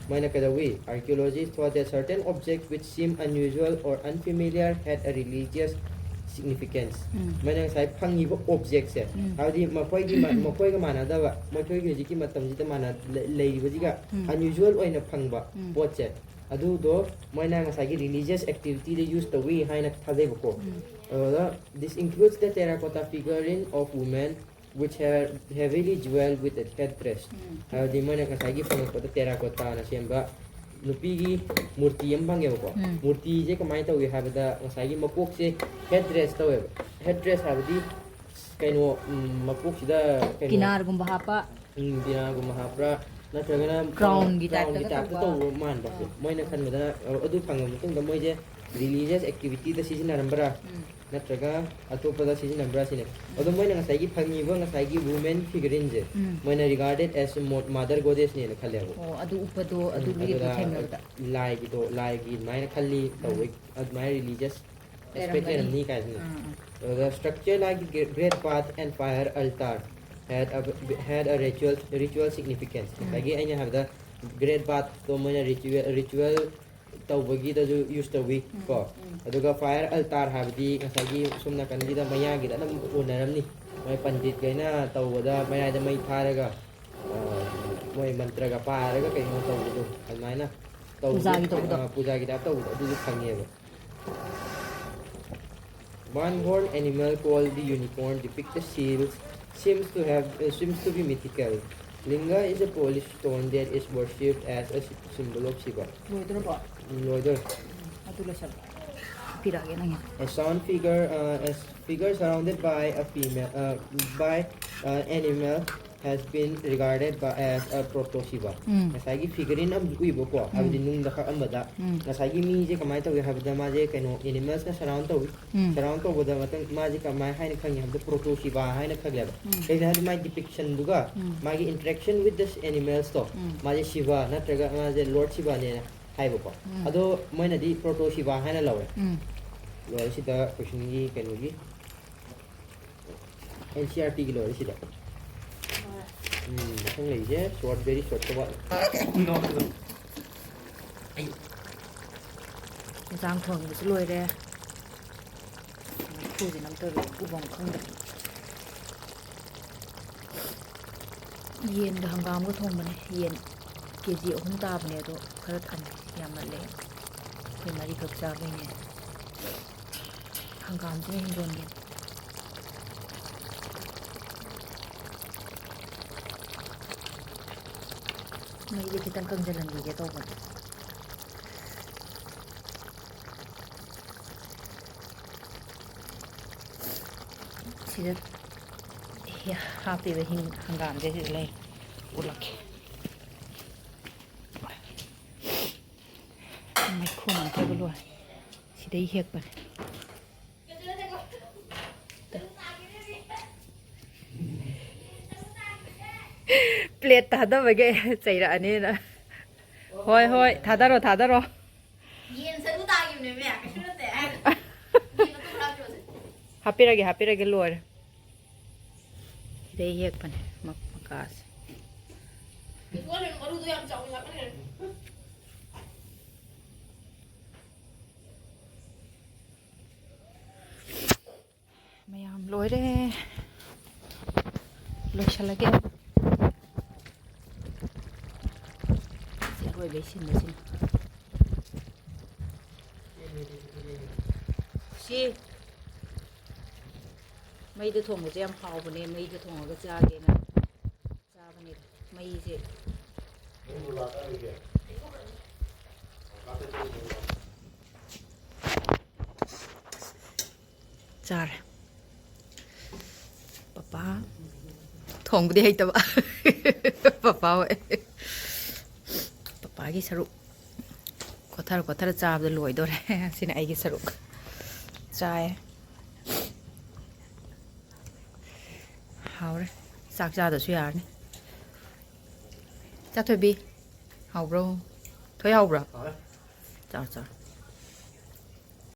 ꯃꯣꯏꯅ ꯀꯩꯗꯧꯏ? Archaeologists thought that certain objects which seem unusual or unfamiliar had a religious significance. ꯎꯝ꯫ ꯃꯣꯏꯅ ꯉꯁꯥꯏ ꯐꯪꯉꯤꯕ objectꯁꯦ, ꯎꯝ꯫ ꯍꯥꯏꯕꯗꯤ ꯃꯈꯣꯏꯒꯤ ꯃ-, ꯃꯈꯣꯏꯒ ꯃꯥꯟꯅꯗꯕ, ꯃꯈꯣꯏꯒꯤ ꯍꯧꯖꯤꯛꯀꯤ ꯃꯇꯝꯁꯤꯗ ꯃꯥꯟꯅ-, ꯂꯩ-, ꯂꯩꯔꯤꯕꯁꯤꯒ ꯎꯝ꯫ unusual ꯑꯣꯏꯅ ꯐꯪꯕ ꯎꯝ꯫ ꯄꯣꯠꯁꯦ, ꯑꯗꯨꯗꯣ ꯃꯣꯏꯅ ꯉꯁꯥꯏꯒꯤ religious activityꯗ use ꯇꯧꯏ ꯍꯥꯏꯅ ꯊꯥꯖꯩꯕꯀꯣ꯫ ꯎꯝ꯫ ꯑꯗꯨꯗ this includes the terracotta figurine of women which have heavily jeweled with a headdress. ꯎꯝ꯫ ꯍꯥꯏꯕꯗꯤ ꯃꯣꯏꯅ ꯉꯁꯥꯏꯒꯤ ꯐꯪꯉꯛꯄꯗ terracottaꯅ ꯁꯦꯝꯕ ꯅꯨꯄꯤꯒꯤ ꯃꯨꯔꯇꯤ ꯑꯃ ꯐꯪꯉꯦꯕꯀꯣ꯫ ꯎꯝ꯫ ꯃꯨꯔꯇꯤꯁꯦ ꯀꯃꯥꯏꯅ ꯇꯧꯏ ꯍꯥꯏꯕꯗ ꯉꯁꯥꯏꯒꯤ ꯃꯀꯣꯛꯁꯦ headdress ꯇꯧꯋꯦꯕ꯫ Headdress ꯍꯥꯏꯕꯗꯤ ꯀꯩꯅꯣ, ꯎꯝ, ꯃꯀꯣꯛꯁꯤꯗ ꯀꯩꯅꯣ, ꯀꯤꯅꯥꯔꯒꯨꯝꯕ ꯍꯥꯞꯄ꯫ ꯎꯝ, ꯀꯤꯅꯥꯔꯒꯨꯝꯕ ꯍꯥꯞꯄ꯭ꯔꯥ, ꯅꯠꯇ꯭ꯔꯒꯅ Crownꯒꯤ crownꯒꯤ typeꯇꯒ typeꯇ ꯇꯧꯕ꯫ ꯇꯧꯕ ꯃꯥꯟꯕꯁꯦ꯫ ꯑꯥ꯫ ꯃꯣꯏꯅ ꯈꯟꯕꯗꯅ, ꯑ, ꯑꯗꯨ ꯐꯪꯉꯕ ꯃꯇꯨꯡꯗ ꯃꯣꯏꯁꯦ religious activityꯗ ꯁꯤꯖꯤꯟꯅꯔꯝꯕ꯭ꯔꯥ, ꯎꯝ꯫ ꯅꯠꯇ꯭ꯔꯒ ꯑꯇꯣꯞꯄꯗ ꯁꯤꯖꯤꯟꯅꯕ꯭ꯔꯥ ꯁꯤꯅꯦ꯫ ꯑꯗꯣ ꯃꯣꯏꯅ ꯉꯁꯥꯏꯒꯤ ꯐꯪꯉꯤꯕ ꯉꯁꯥꯏꯒꯤ women figurineꯁꯦ, ꯎꯝ꯫ ꯃꯣꯏꯅ regarded as mo-, mother goddessꯅꯦꯅ ꯈꯜꯂꯦꯕ꯫ ꯑꯣ, ꯑꯗꯨ ꯎꯞꯄꯗꯣ, ꯑꯗꯨ ꯎꯝ, ꯂꯤꯠꯂꯤꯗꯣ ꯑꯗꯨꯗ ꯊꯦꯡꯅꯕꯗ꯫ ꯂꯥꯏꯒꯤꯗꯣ, ꯂꯥꯏꯒꯤ ꯑꯗꯨꯃꯥꯏꯅ ꯈꯜꯂꯤ ꯇꯧꯋꯦ, ꯑꯗꯨꯃꯥꯏꯅ religious aspect ꯂꯩꯔꯝꯒꯅꯤ꯫ ꯂꯩꯔꯝꯅꯤ ꯀꯥꯏꯁꯤꯅ꯫ ꯑꯥ, ꯑꯥ꯫ ꯑꯗꯨꯒ structure like the great bath and fire altar had a, had a ritual, ritual significance. ꯎꯝ꯫ ꯉꯁꯥꯏꯒꯤ ꯑꯩꯅ ꯍꯥꯏꯕꯗ great bathꯇꯣ ꯃꯣꯏꯅ ritual, ritual ꯇꯧꯕꯒꯤꯗꯁꯨ use ꯇꯧꯋꯤ ꯎꯝ, ꯀꯣ꯫ ꯎꯝ꯫ ꯑꯗꯨꯒ fire altar ꯍꯥꯏꯕꯗꯤ ꯉꯁꯥꯏꯒꯤ ꯁꯣꯝ ꯅꯥꯀꯟꯒꯤꯗ ꯃꯌꯥꯒꯤꯗ ꯑꯗꯨꯝ ꯎꯅꯔꯝꯅꯤ꯫ ꯃꯣꯏ ꯄꯟꯗꯤꯠꯈꯩꯅ ꯇꯧꯕꯗ ꯃꯌꯥꯏꯗ ꯃꯩ ꯊꯥꯔꯒ, ꯑ, ꯃꯣꯏ ꯃꯟꯇ꯭ꯔꯒ ꯄꯥꯔꯒ ꯀꯩꯅꯣ ꯇꯧꯕꯗꯣ ꯑꯗꯨꯃꯥꯏꯅ ꯇꯧꯕꯗꯣ, ꯄꯨꯖꯥꯒꯤ ꯇꯧꯕꯗꯣ꯫ ꯑ, ꯄꯨꯖꯥꯒꯤ ꯇꯥꯏꯞ ꯇꯧꯕꯗꯣ ꯑꯗꯨꯗꯤ ꯈꯪꯉꯦꯕ꯫ One horn animal called the unicorn depict the seals seems to have uh, seems to be mythical. Linga is a polished stone that is worshipped as a sy- symbol of Shiva. ꯂꯣꯏꯗ꯭ꯔꯕꯣ? ꯎꯝ, ꯂꯣꯏꯗꯣꯔꯦ꯫ ꯑꯗꯨ ꯂꯣꯏꯁꯜꯂꯣ꯫ ꯄꯤꯔꯛꯑꯒꯦ ꯅꯪꯒꯤ꯫ A sound figure, uh, a figure surrounded by a female, uh, by uh, animal has been regarded by, as a proto Shiva. ꯎꯝ꯫ ꯉꯁꯥꯏꯒꯤ ꯐꯤꯒꯔꯤꯟ ꯑꯃꯁꯨ ꯎꯏꯕꯀꯣ, ꯍꯥꯏꯕꯗꯤ ꯅꯨꯡꯗ ꯍꯛꯑꯝꯕꯗ ꯎꯝ꯫ ꯉꯁꯥꯏꯒꯤ ꯃꯤꯁꯦ ꯀꯃꯥꯏꯅ ꯇꯧꯏ ꯍꯥꯏꯕꯗ ꯃꯥꯁꯦ ꯀꯩꯅꯣ animalsꯅ surround ꯇꯧꯏ꯫ ꯎꯝ꯫ Surround ꯇꯧꯕꯗ ꯃꯇꯝ ꯃꯥꯁꯦ ꯀꯃꯥꯏ ꯍꯥꯏꯅ ꯈꯪꯉꯤ ꯍꯥꯏꯕꯗ proto Shiva ꯍꯥꯏꯅ ꯈꯪꯉꯦꯕ꯫ ꯎꯝ꯫ ꯀꯩꯒꯤꯅꯣ ꯍꯥꯏꯕꯗꯤ ꯃꯥꯒꯤ depictionꯗꯨꯒ ꯎꯝ꯫ ꯃꯥꯒꯤ interaction with the animalsꯇꯣ ꯎꯝ꯫ ꯃꯥꯁꯦ Shiva ꯅꯠꯇ꯭ꯔꯒ ꯃꯥꯁꯦ Lord Shivaꯅꯦꯅ ꯍꯥꯏꯕꯀꯣ꯫ ꯎꯝ꯫ ꯑꯗꯣ ꯃꯣꯏꯅꯗꯤ proto Shiva ꯍꯥꯏꯅ ꯂꯧꯔꯦ꯫ ꯎꯝ꯫ ꯂꯣꯏꯔꯦ ꯁꯤꯗ questionꯒꯤ ꯀꯩꯅꯣꯒꯤ NCERTꯒꯤ ꯂꯣꯏꯔꯦ ꯁꯤꯗ꯫ ꯎꯝ, ꯃꯊꯪ ꯂꯩꯔꯤꯁꯦ short, very shortꯇ ꯋꯥꯠꯂꯤ꯫ ꯏꯟꯁꯥꯡ ꯊꯣꯡꯕꯁꯨ ꯂꯣꯏꯔꯦ꯫ ꯃꯩꯈꯨꯁꯤꯅ ꯑꯝꯇ ꯎꯐꯝ ꯈꯪꯗ꯭ꯔꯦ꯫ ꯌꯦꯟꯒ ꯍꯪꯒꯥꯝꯒ ꯊꯣꯡꯕꯅꯦ꯫ ꯌꯦꯟ ꯀꯦ ꯖꯤ ꯑꯍꯨꯝ ꯇꯥꯕꯅꯦ, ꯑꯗꯣ ꯈꯔ ꯊꯝꯃꯦ, ꯌꯥꯝꯃꯜꯂꯦ꯫ ꯑꯩꯈꯣꯏ ꯃꯔꯤꯈꯛ ꯆꯥꯕꯩꯅꯦ꯫ ꯍꯪꯒꯥꯝꯁꯤꯅ ꯍꯤꯡꯒꯣꯜꯒꯤ꯫ ꯃꯩꯁꯦ ꯈꯤꯇꯪ ꯀꯪꯁꯤꯜꯍꯟꯈꯤꯒꯦ ꯇꯧꯕꯅꯦ꯫ ꯁꯤꯗ ꯍꯥꯞꯄꯤꯕ ꯍꯤꯡ-, ꯍꯪꯒꯥꯝꯁꯦ ꯁꯤꯗ ꯂꯩ꯫ ꯎꯠꯂꯛꯀꯦ꯫ ꯃꯩꯈꯨ ꯅꯝꯊꯕ ꯂꯣꯏꯔꯦ꯫ ꯁꯤꯗꯩ ꯍꯦꯛꯄꯅꯦ꯫ Plate ꯊꯥꯗꯕꯒꯤ ꯆꯩꯔꯛꯑꯅꯤꯅ꯫ ꯍꯣꯏ, ꯍꯣꯏ, ꯊꯥꯗꯔꯣ, ꯊꯥꯗꯔꯣ꯫ ꯌꯦꯟ ꯁꯔꯨ ꯇꯥꯈꯤꯕꯅꯦꯃꯦ, ꯀꯩꯁꯨ ꯅꯠꯇꯦ꯫ ꯌꯦꯟ ꯃꯇꯨꯝ ꯈꯔ ꯍꯥꯞꯄꯤꯔꯣꯁꯦ꯫ ꯍꯥꯞꯄꯤꯔꯒꯦ, ꯍꯥꯞꯄꯤꯔꯒꯦ, ꯂꯣꯏꯔꯦ꯫ ꯁꯤꯗꯩ ꯍꯦꯛꯄꯅꯦ ꯃ-, ꯃꯀꯥꯁꯦ꯫ ꯃꯔꯨꯗꯣ ꯌꯥꯝ ꯆꯥꯎꯅ ꯍꯥꯞꯄꯤꯔꯒꯦ꯫ ꯃꯌꯥꯝ ꯂꯣꯏꯔꯦ꯫ ꯂꯣꯏꯁꯤꯜꯂꯒꯦ꯫ ꯁꯤꯟꯕꯁꯤꯅ꯫ ꯁꯤ ꯃꯩꯗ ꯊꯣꯡꯕꯁꯦ ꯌꯥꯝ ꯍꯥꯎꯕꯅꯦ, ꯃꯩꯗ ꯊꯣꯡꯉꯒ ꯆꯥꯒꯦꯅ ꯆꯥꯕꯅꯤꯗ꯫ ꯃꯩꯁꯦ ꯆꯥꯔꯦ꯫ ꯄꯄꯥ ꯊꯣꯡꯕꯗꯤ ꯍꯩꯇꯕ꯫ ꯄꯄꯥ ꯍꯣꯏ꯫ ꯄꯄꯥꯒꯤ ꯁꯔꯨꯛ ꯀꯣꯊꯔ ꯀꯣꯊꯔ ꯆꯥꯕꯗ ꯂꯣꯏꯗꯣꯔꯦ꯫ ꯁꯤꯅ ꯑꯩꯒꯤ ꯁꯔꯨꯛ꯫ ꯆꯥꯏ꯫ ꯍꯥꯎꯔꯦ꯫ ꯆꯥꯛ ꯆꯥꯗꯁꯨ ꯌꯥꯔꯅꯤ꯫ ꯆꯥꯊꯣꯏꯕꯤ, ꯍꯥꯎꯕ꯭ꯔꯣ? ꯊꯣꯏ, ꯍꯥꯎꯕ꯭ꯔꯣ? ꯍꯥꯎꯔꯦ꯫ ꯆꯥꯎ, ꯆꯥꯎ꯫